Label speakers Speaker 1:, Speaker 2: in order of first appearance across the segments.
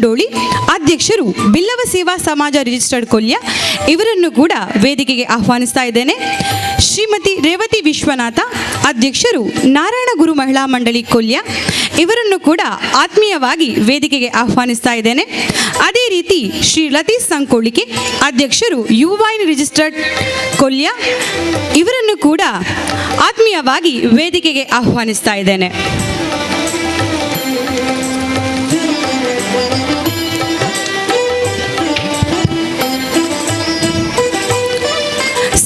Speaker 1: ಮುಂಡೋಳಿ, ಅಧ್ಯಕ್ಷರು ಬಿಲ್ಲವ ಸೇವಾ ಸಮಾಜ ರಿಜಿಸ್ಟರ್ಡ್ ಕೊಲ್ಯ, ಇವರನ್ನು ಕೂಡ ವೇದಿಕೆಗೆ ಆಹ್ವಾನಿಸ್ತಾ ಇದ್ದೇನೆ. ಶ್ರೀಮತಿ ರೇವತಿ ವಿಶ್ವನಾಥ, ಅಧ್ಯಕ್ಷರು ನಾರಾಯಣಗುರು ಮಹಿಳಾ ಮಂಡಳಿ ಕೊಲ್ಯ, ಇವರನ್ನು ಕೂಡ ಆತ್ಮೀಯವಾಗಿ ವೇದಿಕೆಗೆ ಆಹ್ವಾನಿಸ್ತಾ ಇದ್ದೇನೆ. ಅದೇ ರೀತಿ ಶ್ರೀ ಲತೀಶ್ ಸಂಕೋಳಿಕೆ, ಅಧ್ಯಕ್ಷರು ಯುವವಾಹಿನಿ ರಿಜಿಸ್ಟರ್ಡ್ ಕೊಲ್ಯ, ಇವರನ್ನು ಕೂಡ ಆತ್ಮೀಯವಾಗಿ ವೇದಿಕೆಗೆ ಆಹ್ವಾನಿಸ್ತಾ ಇದ್ದೇನೆ.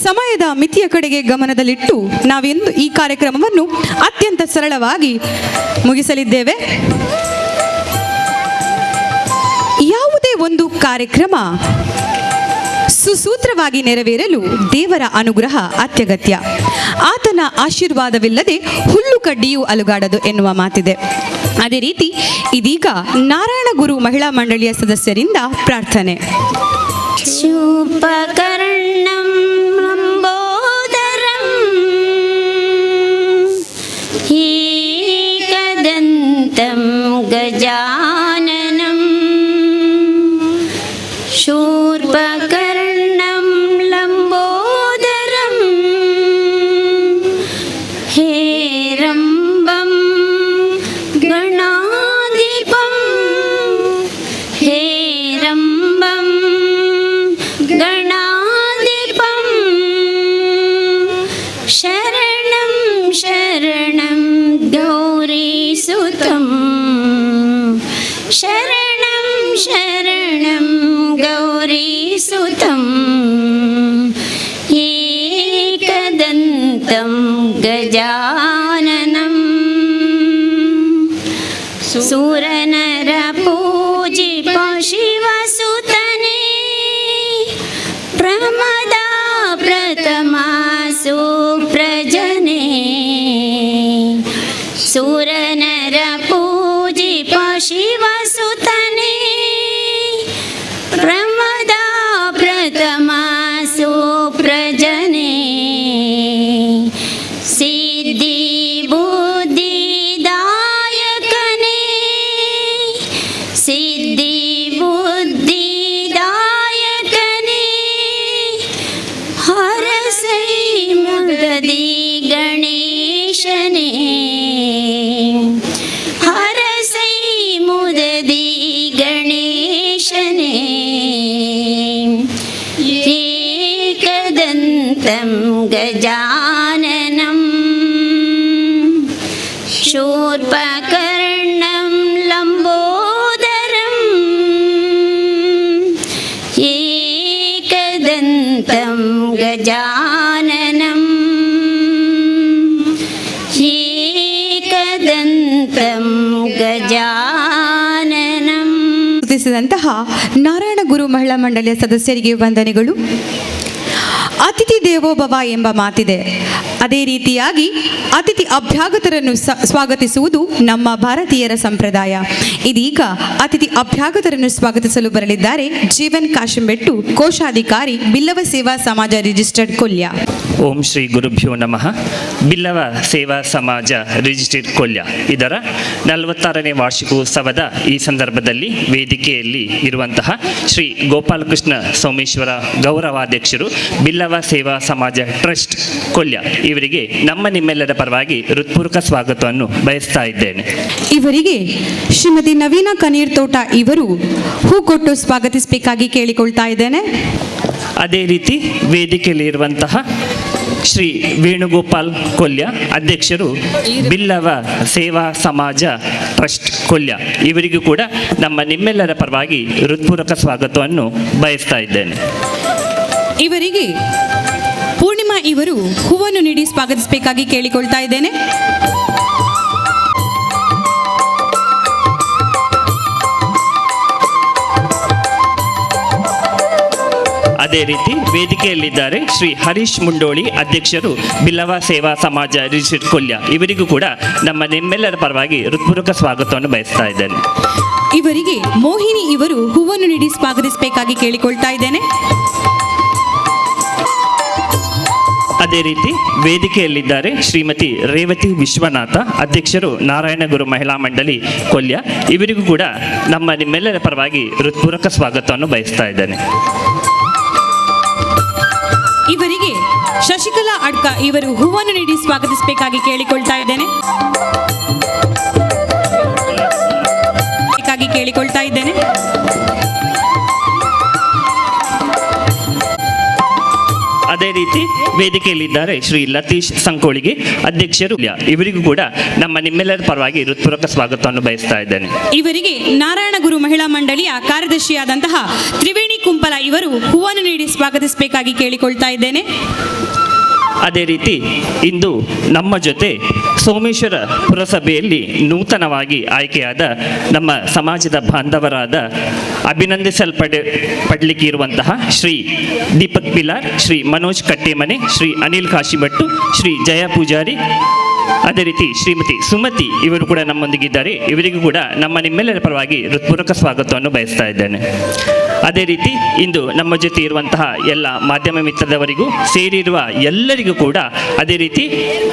Speaker 1: ಸಮಯದ ಮಿತಿಯ ಕಡೆಗೆ ಗಮನದಲ್ಲಿಟ್ಟು ನಾವಿಂದು ಈ ಕಾರ್ಯಕ್ರಮವನ್ನು ಅತ್ಯಂತ ಸರಳವಾಗಿ ಮುಗಿಸಲಿದ್ದೇವೆ. ಯಾವುದೇ ಒಂದು ಕಾರ್ಯಕ್ರಮ ಸುಸೂತ್ರವಾಗಿ ನೆರವೇರಲು ದೇವರ ಅನುಗ್ರಹ ಅತ್ಯಗತ್ಯ. ಆತನ ಆಶೀರ್ವಾದವಿಲ್ಲದೆ ಹುಲ್ಲು ಕಡ್ಡಿಯೂ ಅಲುಗಾಡದು ಎನ್ನುವ ಮಾತಿದೆ. ಅದೇ ರೀತಿ ಇದೀಗ ನಾರಾಯಣಗುರು ಮಹಿಳಾ ಮಂಡಳಿಯ ಸದಸ್ಯರಿಂದ ಪ್ರಾರ್ಥನೆ.
Speaker 2: ಶೂರ್ಪಕರ್ಣಂ ಲಂಬೋದರಂ ಏಕದಂತಂ ಗಜಾನನಂ, ಶೂರ್ಪಕರ್ಣಂ ಲಂಬೋದರಂ ಹೇರಂಬಂ ಗಣಾಧಿಪಂ, ಹೇರಂಬಂ ಗಣಾಧಿಪಂ, ಶರಣಂ ಶರಣಂ ಗೌರೀಸುತಂ, ಶರಣಂ ಶರಣಂ ಗೌರೀಸುತಂ, ಏಕದಂತಂ ಗಜಾನನಂ, ಸುರನರ ಪೂಜಿಪ ಶಿವಸುತನೆ, ಪ್ರಮದಾ ಪ್ರಥಮ ಸುಪ್ರಜನೆ, ಸುರನರ ಪೂಜಿಪ ಶಿವಸುತನೆ, ಪ್ರಮದಾ ಪ್ರಥಮ ಸುಪ್ರಜನೆ, ಸಿದ್ಧಿ ಬುದ್ಧಿದಾಯಕನೇ, ಸಿದ್ಧಿ ಬುದ್ಧಿದಾಯಕನೇ, ಹರಸೈ ಮುದದಿ ಗಣೇಶನೇ, ಹರಸೈ ಮುದದಿ ಗಣೇಶನೇ, ಏಕದಂತಂ ಗಜಾನನಂ, ಶೂರ್ಪಕರ್ಣಂ ಲಂಬೋದರಂ, ಏಕದಂತಂ ಗಜಾನನಂ, ಏಕದಂತಂ ಗಜಾನನಂ.
Speaker 1: ಸ್ತುತಿಸಿದಂತಹ ನಾರಾಯಣ ಗುರು ಮಹಿಳಾ ಮಂಡಳಿಯ ಸದಸ್ಯರಿಗೆ ವಂದನೆಗಳು. ಅತಿಥಿ ದೇವೋಭವ ಎಂಬ ಮಾತಿದೆ. ಅದೇ ರೀತಿಯಾಗಿ ಅತಿಥಿ ಅಭ್ಯಾಗತರನ್ನು ಸ್ವಾಗತಿಸುವುದು ನಮ್ಮ ಭಾರತೀಯರ ಸಂಪ್ರದಾಯ. ಇದೀಗ ಅತಿಥಿ ಅಭ್ಯಾಗತರನ್ನು ಸ್ವಾಗತಿಸಲು ಬರಲಿದ್ದಾರೆ ಜೀವನ್ ಕಾಶಂಬೆಟ್ಟು, ಕೋಶಾಧಿಕಾರಿ, ಬಿಲ್ಲವ ಸೇವಾ ಸಮಾಜ ರಿಜಿಸ್ಟರ್ಡ್ ಕೊಲ್ಯ.
Speaker 3: ಓಂ ಶ್ರೀ ಗುರುಭ್ಯೋ ನಮಃ. ಬಿಲ್ಲವ ಸೇವಾ ಸಮಾಜ ರಿಜಿಸ್ಟರ್ಡ್ ಕೊಲ್ಯ ಇದರ 46ನೇ ವಾರ್ಷಿಕೋತ್ಸವದ ಈ ಸಂದರ್ಭದಲ್ಲಿ ವೇದಿಕೆಯಲ್ಲಿ ಇರುವಂತಹ ಶ್ರೀ ಗೋಪಾಲಕೃಷ್ಣ ಸೋಮೇಶ್ವರ, ಗೌರವಾಧ್ಯಕ್ಷರು, ಬಿಲ್ಲವ ಸೇವಾ ಸಮಾಜ ಟ್ರಸ್ಟ್ ಕೊಲ್ಯ, ಇವರಿಗೆ ನಮ್ಮ ನಿಮ್ಮೆಲ್ಲರ ಪರವಾಗಿ ಹೃತ್ಪೂರ್ವಕ ಸ್ವಾಗತವನ್ನು ಬಯಸ್ತಾ ಇದ್ದೇನೆ.
Speaker 1: ಇವರಿಗೆ ಶ್ರೀಮತಿ ನವೀನ ಕನೀರ್ ತೋಟ ಇವರು ಹೂ ಕೊಟ್ಟು ಸ್ವಾಗತಿಸಬೇಕಾಗಿ ಕೇಳಿಕೊಳ್ತಾ ಇದ್ದೇನೆ.
Speaker 3: ಅದೇ ರೀತಿ ವೇದಿಕೆಯಲ್ಲಿ ಇರುವಂತಹ ಶ್ರೀ ವೇಣುಗೋಪಾಲ್ ಕೊಲ್ಯ, ಅಧ್ಯಕ್ಷರು, ಬಿಲ್ಲವ ಸೇವಾ ಸಮಾಜ ಟ್ರಸ್ಟ್ ಕೊಲ್ಯ, ಇವರಿಗೂ ಕೂಡ ನಮ್ಮ ನಿಮ್ಮೆಲ್ಲರ ಪರವಾಗಿ ಹೃತ್ಪೂರ್ವಕ ಸ್ವಾಗತವನ್ನು ಬಯಸ್ತಾ ಇದ್ದೇನೆ.
Speaker 1: ಇವರಿಗೆ ಪೂರ್ಣಿಮಾ ಇವರು ಹೂವನ್ನು ನೀಡಿ ಸ್ವಾಗತಿಸಬೇಕಾಗಿ ಕೇಳಿಕೊಳ್ತಾ ಇದ್ದೇನೆ.
Speaker 3: ಅದೇ ರೀತಿ ವೇದಿಕೆಯಲ್ಲಿದ್ದಾರೆ ಶ್ರೀ ಹರೀಶ್ ಮುಂಡೋಳಿ, ಅಧ್ಯಕ್ಷರು, ಬಿಲ್ಲವ ಸೇವಾ ಸಮಾಜ ರಿಜಿಸ್ಟರ್ಡ್ ಕೊಲ್ಯ, ಇವರಿಗೂ ಕೂಡ ನಮ್ಮ ನಿಮ್ಮೆಲ್ಲರ ಪರವಾಗಿ ಹೃತ್ಪೂರ್ವಕ ಸ್ವಾಗತವನ್ನು ಬಯಸ್ತಾ ಇದ್ದೇನೆ.
Speaker 1: ಇವರಿಗೆ ಮೋಹಿನಿ ಇವರು ಹೂವನ್ನು ನೀಡಿ ಸ್ವಾಗತಿಸಬೇಕಾಗಿ ಕೇಳಿಕೊಳ್ತಾ ಇದ್ದೇನೆ.
Speaker 3: ಅದೇ ಅದೇ ರೀತಿ ವೇದಿಕೆಯಲ್ಲಿದ್ದಾರೆ ಶ್ರೀಮತಿ ರೇವತಿ ವಿಶ್ವನಾಥ, ಅಧ್ಯಕ್ಷರು ನಾರಾಯಣಗುರು ಮಹಿಳಾ ಮಂಡಳಿ ಕೊಲ್ಯ. ಇವರಿಗೂ ಕೂಡ ನಮ್ಮ ನಿಮ್ಮೆಲ್ಲರ ಪರವಾಗಿ ಹೃತ್ಪೂರ್ವಕ ಸ್ವಾಗತವನ್ನು ಬಯಸ್ತಾ ಇದ್ದೇನೆ.
Speaker 1: ಇವರಿಗೆ ಶಶಿಕಲಾ ಅಡ್ಕ ಇವರು ಹೂವನ್ನು ನೀಡಿ ಸ್ವಾಗತಿಸಬೇಕಾಗಿ ಕೇಳಿಕೊಳ್ತಾ ಇದ್ದೇನೆ.
Speaker 3: ಅದೇ ರೀತಿ ವೇದಿಕೆಯಲ್ಲಿದ್ದಾರೆ ಶ್ರೀ ಲತೀಶ್ ಸಂಕೋಳಿಗೆ, ಅಧ್ಯಕ್ಷರು. ಇವರಿಗೂ ಕೂಡ ನಮ್ಮ ನಿಮ್ಮೆಲ್ಲರ ಪರವಾಗಿ ಹೃತ್ಪೂರ್ವಕ ಸ್ವಾಗತವನ್ನು ಬಯಸ್ತಾ ಇದ್ದೇನೆ.
Speaker 1: ಇವರಿಗೆ ನಾರಾಯಣಗುರು ಮಹಿಳಾ ಮಂಡಳಿಯ ಕಾರ್ಯದರ್ಶಿಯಾದಂತಹ ತ್ರಿವೇಣಿ ಕುಂಪಲ ಇವರು ಹೂವನ್ನು ನೀಡಿ ಸ್ವಾಗತಿಸಬೇಕಾಗಿ ಕೇಳಿಕೊಳ್ತಾ ಇದ್ದೇನೆ.
Speaker 3: ಅದೇ ರೀತಿ ಇಂದು ನಮ್ಮ ಜೊತೆ ಸೋಮೇಶ್ವರ ಪುರಸಭೆಯಲ್ಲಿ ನೂತನವಾಗಿ ಆಯ್ಕೆಯಾದ ನಮ್ಮ ಸಮಾಜದ ಬಾಂಧವರಾದ ಅಭಿನಂದಿಸಲ್ಪಡೆ ಪಡಲಿಕ್ಕೆ ಇರುವಂತಹ ಶ್ರೀ ದೀಪಕ್ ಪಿಲಾರ್, ಶ್ರೀ ಮನೋಜ್ ಕಟ್ಟೆಮನೆ, ಶ್ರೀ ಅನಿಲ್ ಕಾಶಿಭಟ್ಟು, ಶ್ರೀ ಜಯ ಪೂಜಾರಿ, ಅದೇ ರೀತಿ ಶ್ರೀಮತಿ ಸುಮತಿ ಇವರು ಕೂಡ ನಮ್ಮೊಂದಿಗಿದ್ದಾರೆ. ಇವರಿಗೂ ಕೂಡ ನಮ್ಮ ನಿಮ್ಮೆಲ್ಲರ ಪರವಾಗಿ ಹೃತ್ಪೂರ್ವಕ ಸ್ವಾಗತವನ್ನು ಬಯಸ್ತಾ ಇದ್ದೇನೆ. ಅದೇ ರೀತಿ ಇಂದು ನಮ್ಮ ಜೊತೆ ಇರುವಂತಹ ಎಲ್ಲ ಮಾಧ್ಯಮ ಮಿತ್ರದವರಿಗೂ, ಸೇರಿರುವ ಎಲ್ಲರಿಗೂ ಕೂಡ, ಅದೇ ರೀತಿ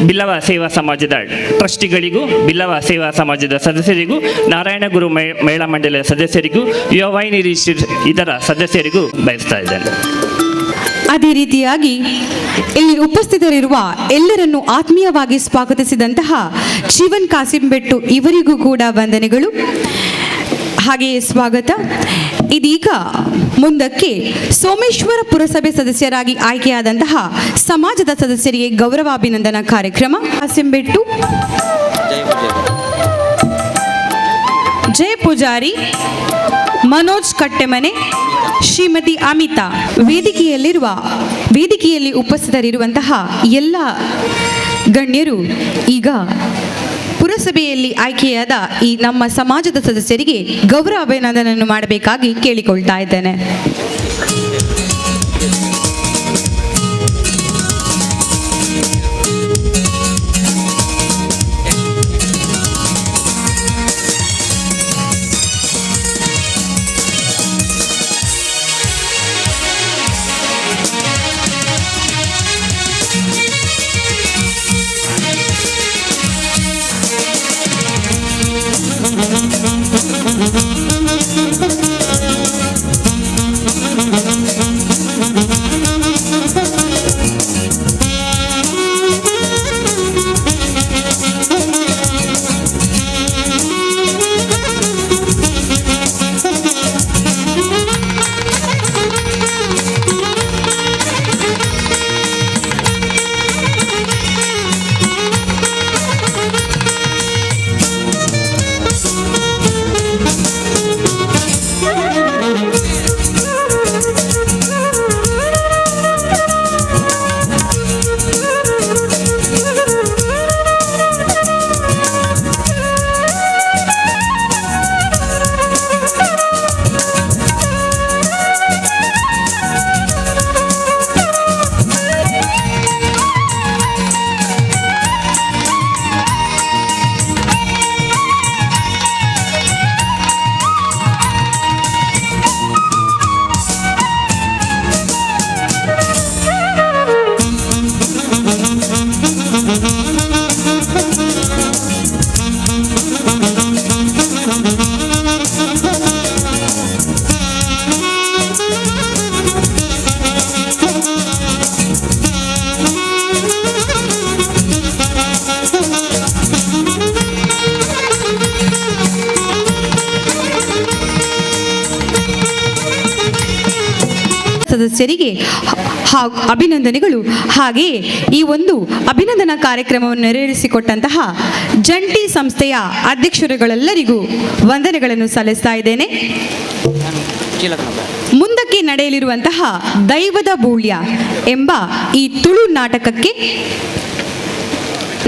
Speaker 3: ಬಿಲ್ಲವ ಸೇವಾ ಸಮಾಜದ ಟ್ರಸ್ಟಿಗಳಿಗೂ, ಬಿಲ್ಲವ ಸೇವಾ ಸಮಾಜದ ಸದಸ್ಯರಿಗೂ, ನಾರಾಯಣಗುರು ಮಹಿಳಾ ಮಂಡಳಿಯ ಸದಸ್ಯರಿಗೂ, ಯುವವಾಹಿನಿ ಇದರ ಸದಸ್ಯರಿಗೂ ಬಯಸ್ತಾ ಇದ್ದೇನೆ.
Speaker 1: ಅದೇ ರೀತಿಯಾಗಿ ಇಲ್ಲಿ ಉಪಸ್ಥಿತರಿರುವ ಎಲ್ಲರನ್ನು ಆತ್ಮೀಯವಾಗಿ ಸ್ವಾಗತಿಸಿದಂತಹ ಜೀವನ್ ಕಾಸಿಂಬೆಟ್ಟು ಇವರಿಗೂ ಕೂಡ ವಂದನೆಗಳು, ಹಾಗೆಯೇ ಸ್ವಾಗತ. ಇದೀಗ ಮುಂದಕ್ಕೆ ಸೋಮೇಶ್ವರ ಪುರಸಭೆ ಸದಸ್ಯರಾಗಿ ಆಯ್ಕೆಯಾದಂತಹ ಸಮಾಜದ ಸದಸ್ಯರಿಗೆ ಗೌರವಾಭಿನಂದನಾ ಕಾರ್ಯಕ್ರಮ. ಕಾಸಿಂಬೆಟ್ಟು, ಜಯ ಪೂಜಾರಿ, ಮನೋಜ್ ಕಟ್ಟೆಮನೆ, ಶ್ರೀಮತಿ ಅಮಿತಾ. ವೇದಿಕೆಯಲ್ಲಿ ಉಪಸ್ಥಿತರಿರುವಂತಹ ಎಲ್ಲ ಗಣ್ಯರು ಈಗ ಪುರಸಭೆಯಲ್ಲಿ ಆಯ್ಕೆಯಾದ ಈ ನಮ್ಮ ಸಮಾಜದ ಸದಸ್ಯರಿಗೆ ಗೌರವ ಅಭಿನಂದನೆಯನ್ನು ಮಾಡಬೇಕಾಗಿ ಕೇಳಿಕೊಳ್ತಾ ಇದ್ದೇನೆ. ಸದಸ್ಯರಿಗೆ ಹಾಗೂ ಅಭಿನಂದನೆಗಳು. ಹಾಗೆಯೇ ಈ ಒಂದು ಅಭಿನಂದನಾ ಕಾರ್ಯಕ್ರಮವನ್ನು ನೆರವೇರಿಸಿಕೊಟ್ಟಂತಹ ಜಂಟಿ ಸಂಸ್ಥೆಯ ಅಧ್ಯಕ್ಷರುಗಳೆಲ್ಲರಿಗೂ ವಂದನೆಗಳನ್ನು ಸಲ್ಲಿಸ್ತಾ ಇದ್ದೇನೆ. ಮುಂದಕ್ಕೆ ನಡೆಯಲಿರುವಂತಹ ದೈವದ ಬೂಳ್ಯ ಎಂಬ ಈ ತುಳು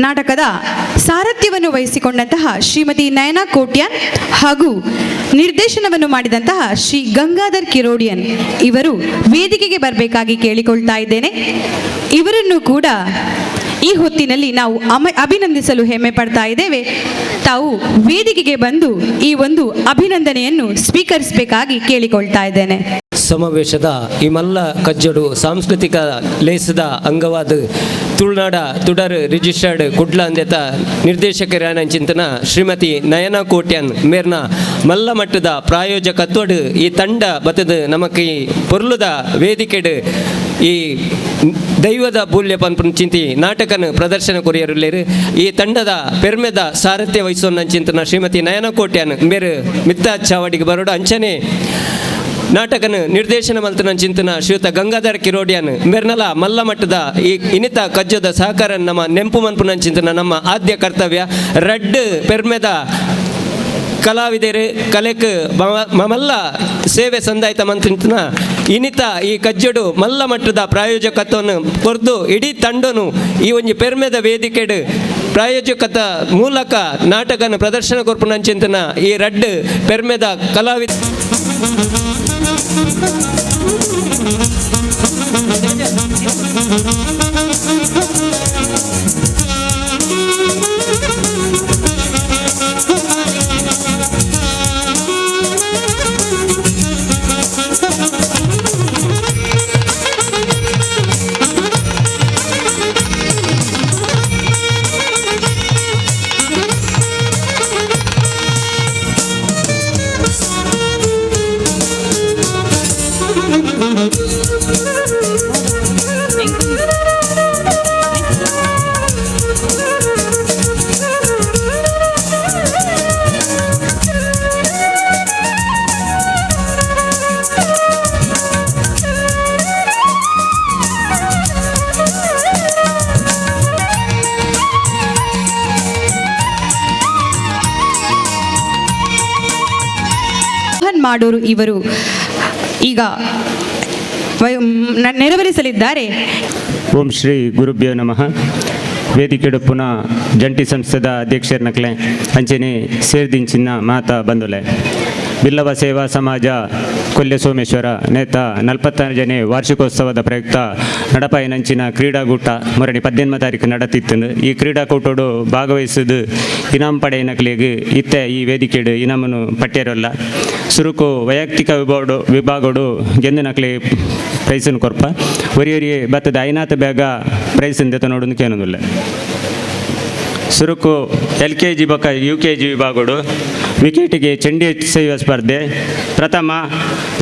Speaker 1: ನಾಟಕದ ಸಾರಥ್ಯವನ್ನು ವಹಿಸಿಕೊಂಡಂತಹ ಶ್ರೀಮತಿ ನಯನಾ ಕೋಟ್ಯಾನ್ ಹಾಗೂ ನಿರ್ದೇಶನವನ್ನು ಮಾಡಿದಂತಹ ಶ್ರೀ ಗಂಗಾಧರ್ ಕಿರೋಡಿಯನ್ ಇವರು ವೇದಿಕೆಗೆ ಬರಬೇಕಾಗಿ ಕೇಳಿಕೊಳ್ತಾ ಇದ್ದೇನೆ. ಇವರನ್ನು ಕೂಡ ಈ ಹೊತ್ತಿನಲ್ಲಿ ನಾವು ಅಭಿನಂದಿಸಲು ಹೆಮ್ಮೆ ಪಡ್ತಾ ಇದ್ದೇವೆ. ತಾವು ವೇದಿಕೆಗೆ ಬಂದು ಈ ಒಂದು ಅಭಿನಂದನೆಯನ್ನು ಸ್ವೀಕರಿಸಬೇಕಾಗಿ ಕೇಳಿಕೊಳ್ತಾ ಇದ್ದೇನೆ.
Speaker 4: ಸಮಾವೇಶದ ಈ ಮಲ್ಲ ಕಜ್ಜಡು ಸಾಂಸ್ಕೃತಿಕ ಲೇಸದ ಅಂಗವಾದ ತುಳುನಾಡ ತುಡರ್ ರಿಜಿಸ್ಟರ್ಡ್ ಕುಡ್ಲ ಅಂದೆತ ನಿರ್ದೇಶಕರಾನ ಶ್ರೀಮತಿ ನಯನ ಕೋಟ್ಯಾನ್ ಮೇರ್ನ ಮಲ್ಲ ಮಟ್ಟದ ಪ್ರಾಯೋಜಕತ್ವಡು ಈ ತಂಡ ಬತ್ತದ ನಮಕ್ ಈ ಪೊರ್ಲುದ ವೇದಿಕೆಡು ಈ ದೈವದ ಬೂಲ್ಯ ಪನ್ಪುನ ಚಿಂತಿ ನಾಟಕನ ಪ್ರದರ್ಶನ ಕೊರಿಯರುಲ್ಲೇರು. ಈ ತಂಡದ ಪೆರ್ಮೆದ ಸಾರಥ್ಯ ವಹಿಸೋನ ಚಿಂತನ ಶ್ರೀಮತಿ ನಯನ ಕೋಟ್ಯಾನ್ ಮೇರು ಮಿತ್ತ ಚಾವಡಿಗೆ ಬರೋಡು. ಅಂಚನೆ ನಾಟಕನ ನಿರ್ದೇಶನ ಮಲ್ತನ ಚಿಂತನ ಶ್ರೀಯುತ ಗಂಗಾಧರ್ ಕಿರೋಡಿಯಾನ್ ಮೇರ್ನಲ ಮಲ್ಲ ಮಟ್ಟದ ಈ ಇನಿತ ಕಜ್ಜದ ಸಹಕಾರ ನಮ್ಮ ನೆಂಪು ಮನ್ಪುನ ಚಿಂತನ ನಮ್ಮ ಆದ್ಯ ಕರ್ತವ್ಯ. ರಡ್ಡ್ ಪೆರ್ಮೆದ ಕಲಾವಿದರು ಕಲೆಕ್ ಮಲ್ಲ ಸೇವೆ ಸಂದಾಯ್ತ ಮಂತ್ರಿನ ಇನಿತ ಈ ಕಜ್ಜಡು ಮಲ್ಲ ಮಟ್ಟದ ಪ್ರಾಯೋಜಕತ್ವವನ್ನು ಕೊರ್ದು ಇಡೀ ತಂಡನು ಈ ಒಂಜಿ ಪೆರ್ಮೆದ ವೇದಿಕೆಡು ಪ್ರಾಯೋಜಕತ ಮೂಲಕ ನಾಟಕನ ಪ್ರದರ್ಶನ ಕೊರ್ಪುನ ಚಿಂತನ ಈ ರಡ್ಡ್ ಪೆರ್ಮೆದ ಕಲಾವಿದ.
Speaker 1: ಮೋಹನ್ ಮಾಡೂರು ಇವರು ಈಗ ನೆರವೇರಿಸಲಿದ್ದಾರೆ.
Speaker 5: ಓಂ ಶ್ರೀ ಗುರುಭ್ಯೋ ನಮಃ. ವೇದಿಕೆಡು ಪುನಃ ಜಂಟಿ ಸಂಸ್ಥೆದ ಅಧ್ಯಕ್ಷರ್ನಕ್ಲೆ ಅಂಚನೆ ಸೇರ್ದಿಂಚಿನ ಮಾತಾ ಬಂದುಲೆ, ಬಿಲ್ಲವ ಸೇವಾ ಸಮಾಜ ಕೊಲ್ಯ ಸೋಮೇಶ್ವರ ನೇತ 46ನೇ ವಾರ್ಷಿಕೋತ್ಸವದ ಪ್ರಯುಕ್ತ ನಡಪಾಯಿನಂಚಿನ ಕ್ರೀಡಾಕೂಟ ಮೊರಣಿ 18 ತಾರೀಕು ನಡತಿತ್ತು. ಈ ಕ್ರೀಡಾಕೂಟೋಡು ಭಾಗವಹಿಸಿದು ಇನಾಮ್ ಪಡೆಯನಕ್ಲೆಗ್ ಇತ್ತೆ ಈ ವೇದಿಕೆಡು ಇನಾಮನು ಪಟ್ಟಿರಲ್ಲ. ಸುರುಕು ವೈಯಕ್ತಿಕ ವಿಭಾಗೋಡು ಗೆಂದಿನಕ್ಲೆ ಪ್ರೈಸನ್ನು ಕೊರ್ಪ ಒರಿ ಒರಿ ಬತ್ತದ ಐನಾತ ಬೇಗ ಪ್ರೈಸ್ ದೆತ ನೋಡೋದು ಕೇನೊಂದುಲ್ಲ. ಸುರುಕು ಎಲ್ಕೆಜಿ ಬೊಕ್ಕ ಯುಕೆಜಿ ವಿಭಾಗಡು ವಿಕೆಟಿಗೆ ಚೆಂಡು ಎಸೆಯುವ ಸ್ಪರ್ಧೆ. ಪ್ರಥಮ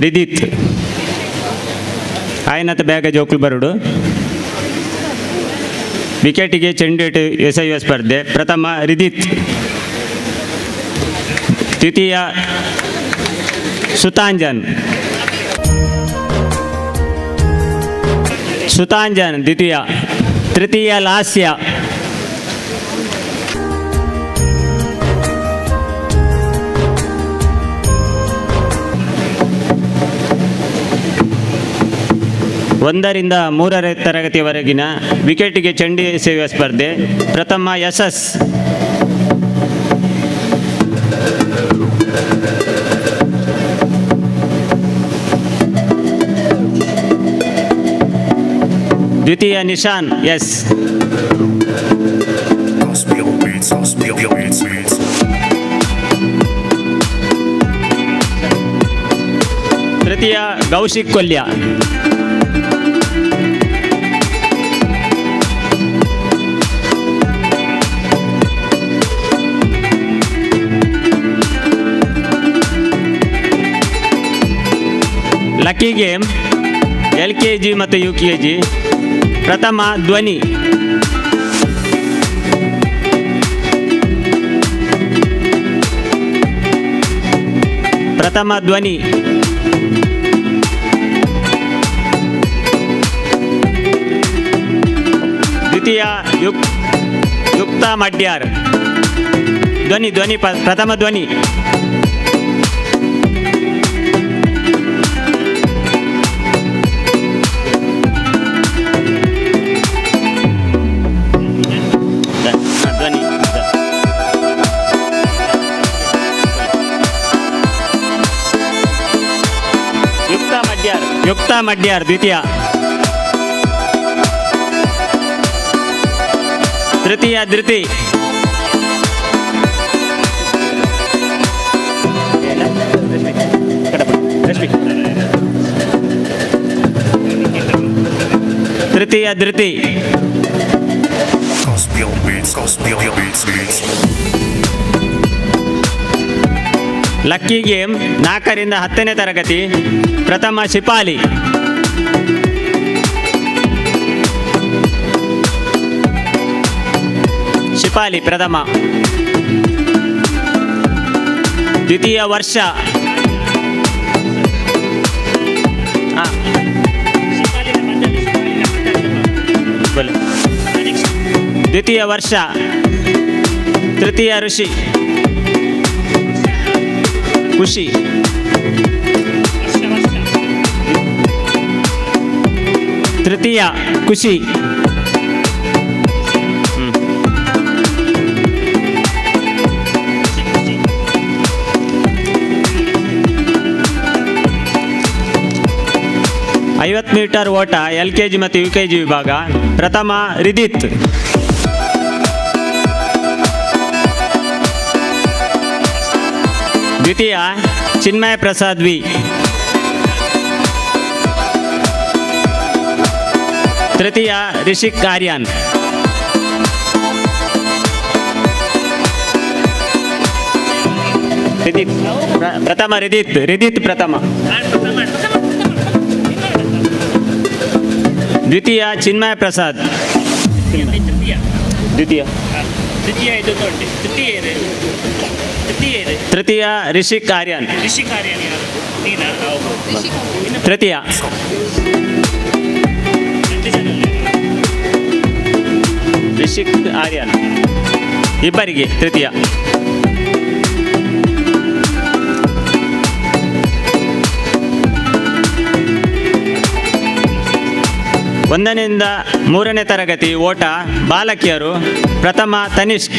Speaker 5: ರಿದಿತ್. ಆಯನತ ಬೇಗ ಜೋಕುಲ್ ಬರುಡು. ವಿಕೆಟಿಗೆ ಚೆಂಡು ಎಸೆಯುವ ಸ್ಪರ್ಧೆ ಪ್ರಥಮ ರಿದಿತ್, ದ್ವಿತೀಯ ಸುತಾಂಜನ್. ಸುತಾಂಜನ್ ದ್ವಿತೀಯ, ತೃತೀಯ ಲಾಸ್ಯ. ಒಂದರಿಂದ ಮೂರನೇ ತರಗತಿಯವರೆಗಿನ ವಿಕೆಟಿಗೆ ಚೆಂಡು ಎಸೆಯುವ ಸ್ಪರ್ಧೆ ಪ್ರಥಮ ಯಶಸ್. ದ್ವಿತೀಯ Nishan S.
Speaker 6: Gospel beats, gospel beats, beats.
Speaker 5: ತೃತೀಯ Kaushik Kolya. Lucky game LKG ಮತ್ತು ಯುಕೆಜಿ ಪ್ರಥಮ ಧ್ವನಿ. ಪ್ರಥಮ ಧ್ವನಿ. ದ್ವಿತೀಯ ಯುಕ್ತ ಮಡ್ಯಾರ್. ಧ್ವನಿ ಧ್ವನಿ ಪ್ರಥಮ ಧ್ವನಿ. ಧ್ವನಿ. ಯುಕ್ತ ಮಡ್ಯಾರ್, ಯುಕ್ತ ಮಡ್ಯಾರ್ ದ್ವಿತೀಯ. ತೃತೀಯ ಧೃತಿ. ರಶ್ಮಿ. ತೃತೀಯ Dhriti.
Speaker 6: Gospel beats, gospel beats, beats.
Speaker 5: Lucky game 4ರಿಂದ 10ನೇ ತರಗತಿ. ಪ್ರಥಮ ಶಿಪಾಲಿ. ಶಿಪಾಲಿ ಪ್ರಥಮ. ದ್ವಿತೀಯ ವರ್ಷ. ಬಲೆ. ದ್ವಿತೀಯ ವರ್ಷ, ತೃತೀಯ ಋಷಿ ಖುಷಿ. ತೃತೀಯ ಖುಷಿ. 50 ಮೀಟರ್ ಓಟ, ಎಲ್ ಕೆ ಜಿ ಮತ್ತು ಯು ಕೆ ಜಿ ವಿಭಾಗ. ಪ್ರಥಮ ರಿದಿತ್. ದ್ವಿತೀಯ ಚಿನ್ಮಯ ಪ್ರಸಾದ್ ವಿ. ತೃತೀಯ ರಿಷಿಕ್ ಆರ್ಯನ್. ರಿದಿತ್ ಪ್ರಥಮ. ರಿದಿತ್, ರಿದಿತ್ ಪ್ರಥಮ. ದ್ವಿತೀಯ ಚಿನ್ಮಯ ಪ್ರಸಾದ್. ದ್ವಿತೀಯ.
Speaker 3: ತೃತೀಯ ಇದು ತೊಂಡೆ ತೃತೀಯ ಇದೆ, ತೃತೀಯ ಇದೆ.
Speaker 5: ತೃತೀಯ ರಿಷಿಕ್ ಆರ್ಯನ್.
Speaker 3: ಋಷಿ ಕಾರ್ಯನ್ ಯಾರು? ನೀನಾ? ಹೌದು.
Speaker 5: ತೃತೀಯ.
Speaker 3: ಎಂಟು ಜನ ಅಲ್ಲ?
Speaker 5: ರಿಷಿಕ್ ಆರ್ಯನ್ ಇಬ್ಬರಿಗೆ ತೃತೀಯ. 1ರಿಂದ 3ನೇ ತರಗತಿ ಓಟ, ಬಾಲಕಿಯರು. ಪ್ರಥಮ ತನಿಷ್ಕ್.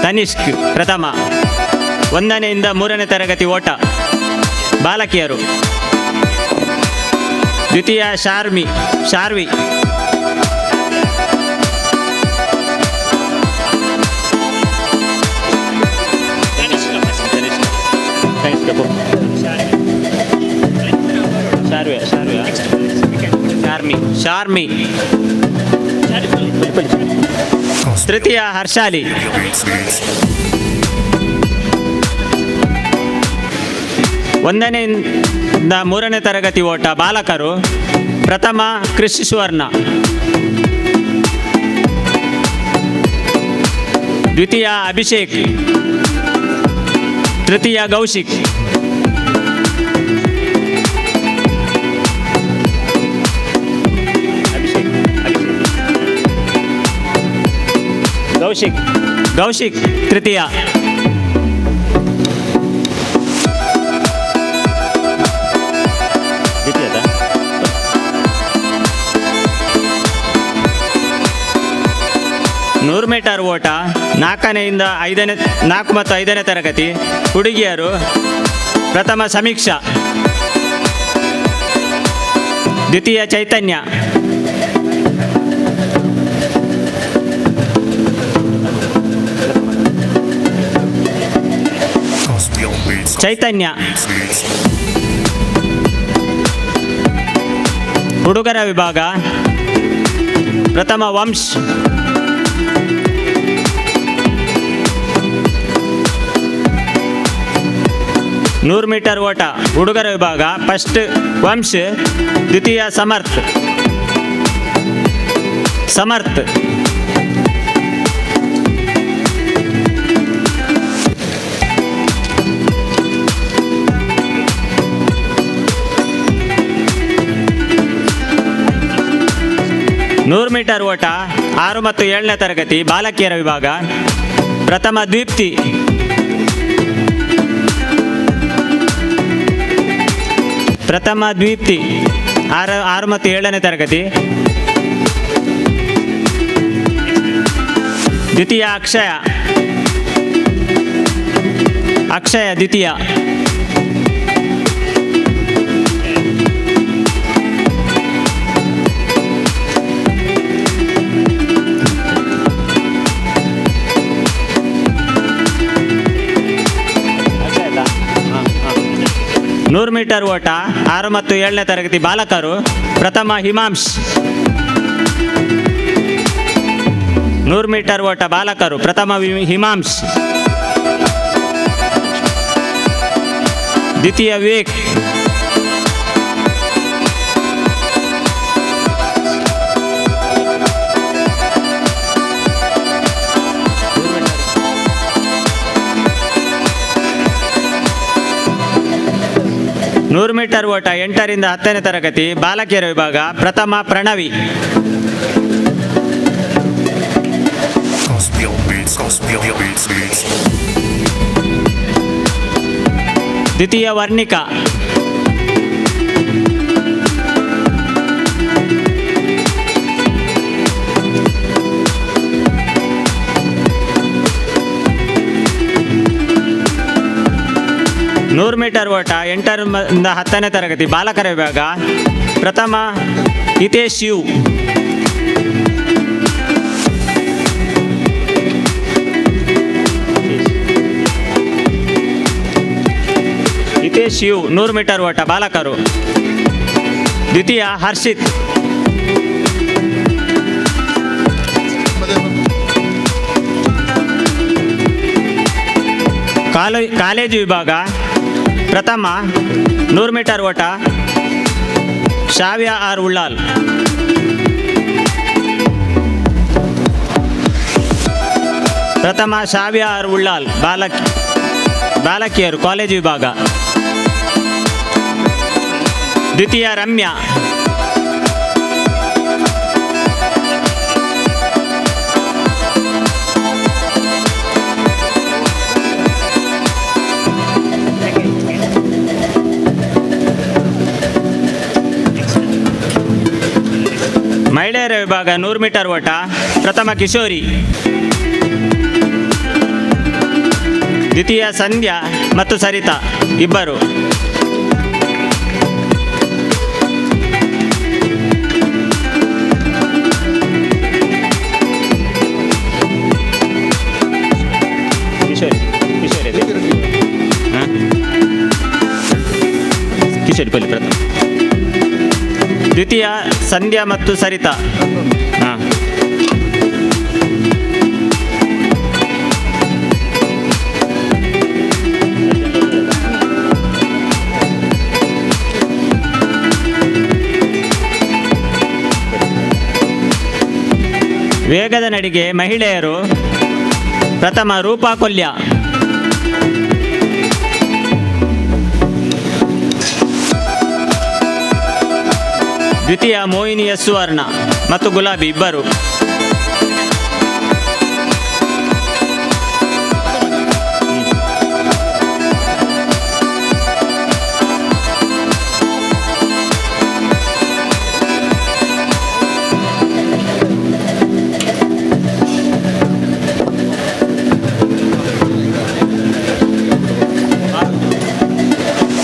Speaker 5: ತನಿಷ್ಕ್ ಪ್ರಥಮ. 1ರಿಂದ 3ನೇ ತರಗತಿ ಓಟ, ಬಾಲಕಿಯರು. ದ್ವಿತೀಯ ಶಾರ್ಮಿ, ಶಾರ್ವಿ.
Speaker 3: ಕನಿಷ್ಕ first.
Speaker 5: ತನಿಷ್ಕ, ತನಿಷ್ಕ. ಶಾರ್ವಿ, ಶಾರ್ವಿ, ಶಾರ್ಮಿ, ಶಾರ್ಮಿ. ತೃತೀಯ ಹರ್ಷಾಲಿ.
Speaker 6: Beats, beats.
Speaker 5: 1ರಿಂದ 3ನೇ ತರಗತಿ ಓಟ, ಬಾಲಕರು. ಪ್ರಥಮ ಕೃಷಿ ಸುವರ್ಣ. ದ್ವಿತೀಯ ಅಭಿಷೇಕ್. ತೃತೀಯ ಗೌಶಿಕ್. ಅಭಿಷೇಕ್, ಅಭಿಷೇಕ್, ಗೌಶಿಕ್, ಗೌಶಿಕ್ ತೃತೀಯ. ದ್ವಿತೀಯದ 100 ಮೀಟರ್ ಓಟ, 4ನೆಯಿಂದ 5ನೇ, 4 ಮತ್ತು 5ನೇ ತರಗತಿ ಹುಡುಗಿಯರು. ಪ್ರಥಮ ಸಮೀಕ್ಷಾ, ದ್ವಿತೀಯ ಚೈತನ್ಯ.
Speaker 6: Gospel beats,
Speaker 5: Chaitanya.
Speaker 6: Beats, beats.
Speaker 5: ಹುಡುಗರ ವಿಭಾಗ, ಪ್ರಥಮ ವಂಶ್. 100 ಮೀಟರ್ ಓಟ, ಹುಡುಗರ ವಿಭಾಗ, ಫಸ್ಟ್ ವಂಶ್, ದ್ವಿತೀಯ ಸಮರ್ಥ್, ಸಮರ್ಥ್. 100 ಮೀಟರ್ ಓಟ, 6 ಮತ್ತು 7ನೇ ತರಗತಿ ಬಾಲಕಿಯರ ವಿಭಾಗ. ಪ್ರಥಮ ದೀಪ್ತಿ. ಪ್ರಥಮ ದೀಪ್ತಿ, 6 ಮತ್ತು 7ನೇ ತರಗತಿ. ದ್ವಿತೀಯ ಅಕ್ಷಯ, ಅಕ್ಷಯ ದ್ವಿತೀಯ. ಅಕ್ಷಯ ಆಯ್ತಾ? ಹಾಂ ಹಾಂ. 100 ಮೀಟರ್ ಓಟ 6 ಮತ್ತು 7ನೇ ತರಗತಿ ಬಾಲಕರು ಪ್ರಥಮ ಹಿಮಾಂಶ್. 100 ಮೀಟರ್ ಓಟ ಬಾಲಕರು ಪ್ರಥಮ ಹಿಮಾಂಶ್, ದ್ವಿತೀಯ ವಿವೇಕ್. 100 ಮೀಟರ್ ಓಟ 8ರಿಂದ 10ನೇ ತರಗತಿ ಬಾಲಕಿಯರ ವಿಭಾಗ ಪ್ರಥಮ Pranavi.
Speaker 6: Gospel beats, gospel beats, beats.
Speaker 5: ದ್ವಿತೀಯ ವರ್ಣಿಕಾ. 100 ಮೀಟರ್ ಓಟ 8ರಿಂದ 10ನೇ ತರಗತಿ ಬಾಲಕರ ವಿಭಾಗ ಪ್ರಥಮ Hitesh you. Hitesh you 100 metre ಓಟ ಬಾಲಕರು, ದ್ವಿತೀಯ ಹರ್ಷಿತ್. ಕಾಲೇಜು ವಿಭಾಗ ಪ್ರಥಮ 100 ಮೀಟರ್ ಓಟ ಶಾವ್ಯ ಆರ್ ಉಳ್ಳಾಲ್. ಪ್ರಥಮ ಶಾವ್ಯ ಆರ್ ಉಳ್ಳಾಲ್ ಬಾಲಕಿಯರು ಕಾಲೇಜು ವಿಭಾಗ, ದ್ವಿತೀಯ ರಮ್ಯಾ. ಮಹಿಳೆಯರ ವಿಭಾಗ 100 ಮೀಟರ್ ಓಟ ಪ್ರಥಮ ಕಿಶೋರಿ, ದ್ವಿತೀಯ ಸಂಧ್ಯಾ ಮತ್ತು ಸರಿತಾ ಇಬ್ಬರು. ಕಿಶೋರಿ ಕಿಶೋರಿ ಅದೇ. ಹಾ? ಕಿಶೋರಿ ಪಲ್ಲಿ ಪ್ರಥಮ, ದ್ವಿತೀಯ ಸಂಧ್ಯಾ ಮತ್ತು ಸರಿತಾ. ಹಾಂ, ವೇಗದ ನಡಿಗೆ ಮಹಿಳೆಯರು ಪ್ರಥಮ ರೂಪಾ ಕೊಲ್ಯ, ದ್ವಿತೀಯ ಮೋಹಿನಿ ಎಸ್ ಸುವರ್ಣ ಮತ್ತು ಗುಲಾಬಿ ಇಬ್ಬರು.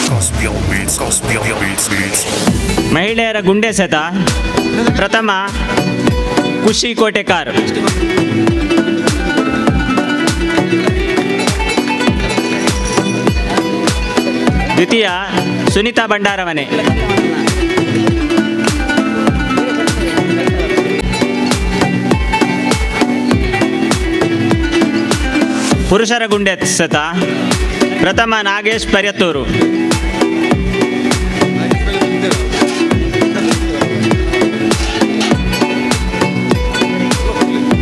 Speaker 6: Gospel beats, gospel beats, beats.
Speaker 5: ಮಹಿಳೆಯರ ಗುಂಡೆ ಸೆತ ಪ್ರಥಮ ಖುಷಿ ಕೋಟೆಕಾರ್, ದ್ವಿತೀಯ ಸುನೀತಾ ಭಂಡಾರಮನೆ. ಪುರುಷರ ಗುಂಡೆ ಸೆತ ಪ್ರಥಮ ನಾಗೇಶ್ ಪರ್ಯತ್ತೂರು,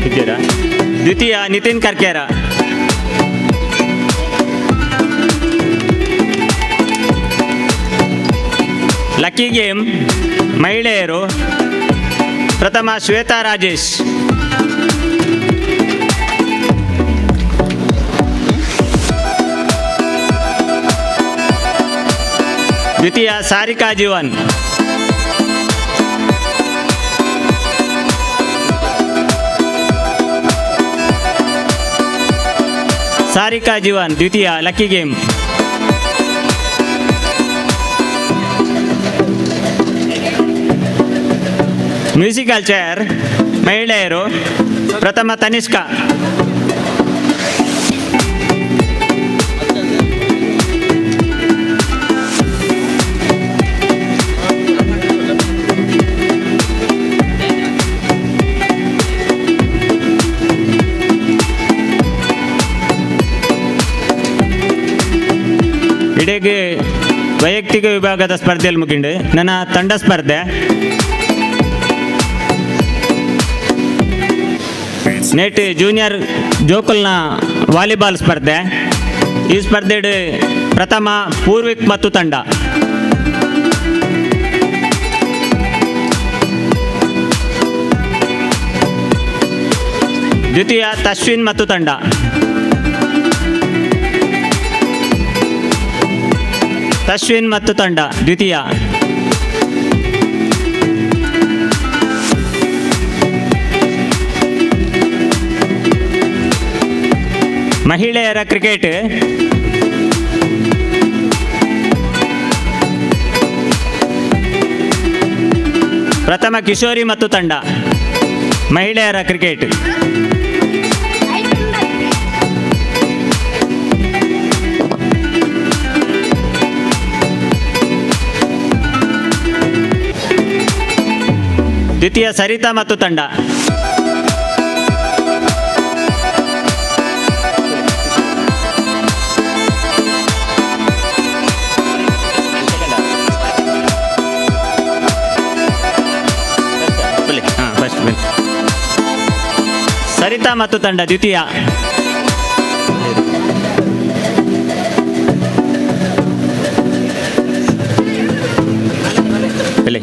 Speaker 5: ಇದ್ದೀರಾ, ದ್ವಿತೀಯ ನಿತಿನ್ ಕರ್ಕೇರ. ಲಕ್ಕಿ ಗೇಮ್ ಮಹಿಳೆಯರು ಪ್ರಥಮ ಶ್ವೇತಾ ರಾಜೇಶ್, ದ್ವಿತೀಯ ಸಾರಿಕಾ ಜೀವನ್. ಸಾರಿಕಾ ಜೀವನ್ ದ್ವಿತೀಯ ಲಕ್ಕಿ ಗೇಮ್. Musical chair ಮಹಿಳೆಯರು ಪ್ರಥಮ ತನಿಷ್ಕಾ, ಇಡೆಗ್ ವೈಯಕ್ತಿಕ ವಿಭಾಗದ ಸ್ಪರ್ಧೆಯಲ್ಲಿ ಮುಗಿಂಡು. ನನ್ನ ತಂಡ ಸ್ಪರ್ಧೆ. ನೇಟ್ ಜೂನಿಯರ್ ಜೋಕುಲ್ನ ವಾಲಿಬಾಲ್ ಸ್ಪರ್ಧೆ. ಈ ಸ್ಪರ್ಧೆ ಪ್ರಥಮ ಪೂರ್ವಿಕ್ ಮತ್ತು ತಂಡ. ದ್ವಿತೀಯ ತಶ್ವಿನ್ ಮತ್ತು ತಂಡ. ತಶ್ವಿನ್ ಮತ್ತು ತಂಡ ದ್ವಿತೀಯ. ಮಹಿಳೆಯರ ಕ್ರಿಕೆಟ್. ಪ್ರಥಮ ಕಿಶೋರಿ ಮತ್ತು ತಂಡ. ಮಹಿಳೆಯರ ಕ್ರಿಕೆಟ್. ದ್ವಿತೀಯ ಸರಿತಾ ಮತ್ತು ತಂಡ. ಹಾಂ, ಫಸ್ಟ್ ಬನ್ನಿ. ಸರಿತಾ ಮತ್ತು ತಂಡ ದ್ವಿತೀಯ. ಬನ್ನಿ.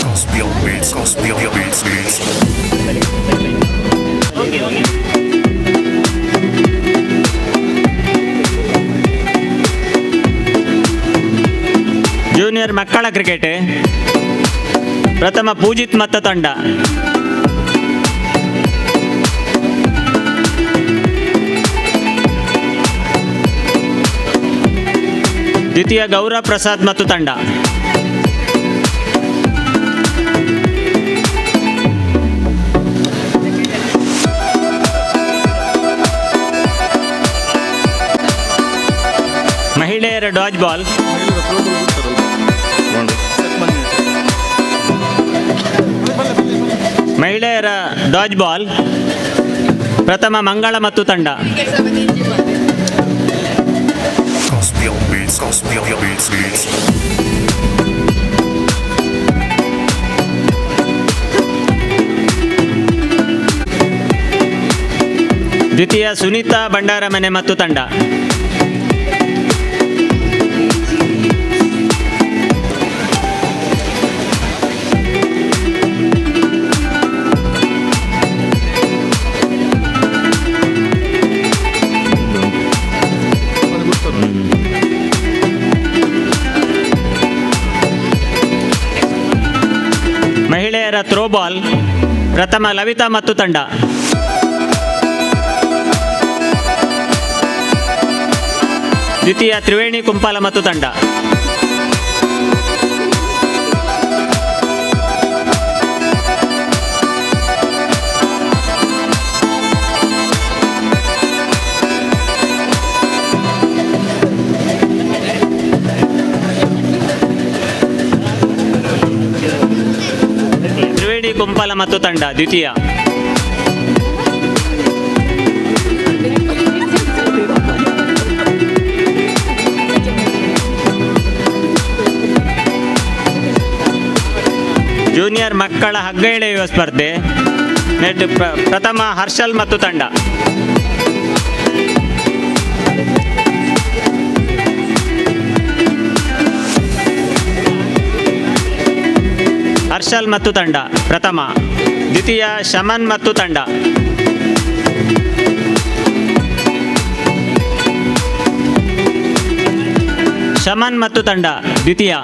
Speaker 6: Gospel beats, gospel beats, beats.
Speaker 5: Junior ಮಕ್ಕಳ ಕ್ರಿಕೆಟ್. ಪ್ರಥಮ ಪೂಜಿತ್ ಮತ್ತು ತಂಡ. ದ್ವಿತೀಯ ಗೌರವ ಪ್ರಸಾದ್ ಮತ್ತು ತಂಡ. ಮಹಿಳೆಯರ ಡಾಜ್ ಬಾಲ್. ಮಹಿಳೆಯರ ಡಾಜ್ ಬಾಲ್. ಪ್ರಥಮ ಮಂಗಳ ಮತ್ತು ತಂಡ.
Speaker 6: Gospel beats, gospel beats, beats.
Speaker 5: ದ್ವಿತೀಯ ಸುನೀತಾ ಭಂಡಾರಮನೆ ಮತ್ತು ತಂಡ. ಮಹಿಳೆಯರ ಥ್ರೋಬಾಲ್. ಪ್ರಥಮ ಲವಿತಾ ಮತ್ತು ತಂಡ. ದ್ವಿತೀಯ ತ್ರಿವೇಣಿ ಕುಂಪಾಲ ಮತ್ತು ತಂಡ. ತ್ರಿವೇಣಿ ಕುಂಪಾಲ ಮತ್ತು ತಂಡ ದ್ವಿತೀಯ. ಜೂನಿಯರ್ ಮಕ್ಕಳ ಹಗ್ಗ ಎಳೆಯುವ ಸ್ಪರ್ಧೆ. ನೆಟ್ ಪ್ರಥಮ ಹರ್ಷಲ್ ಮತ್ತು ತಂಡ. ಹರ್ಷಲ್ ಮತ್ತು ತಂಡ ಪ್ರಥಮ. ದ್ವಿತೀಯ ಶಮನ್ ಮತ್ತು ತಂಡ. ಶಮನ್ ಮತ್ತು ತಂಡ ದ್ವಿತೀಯ.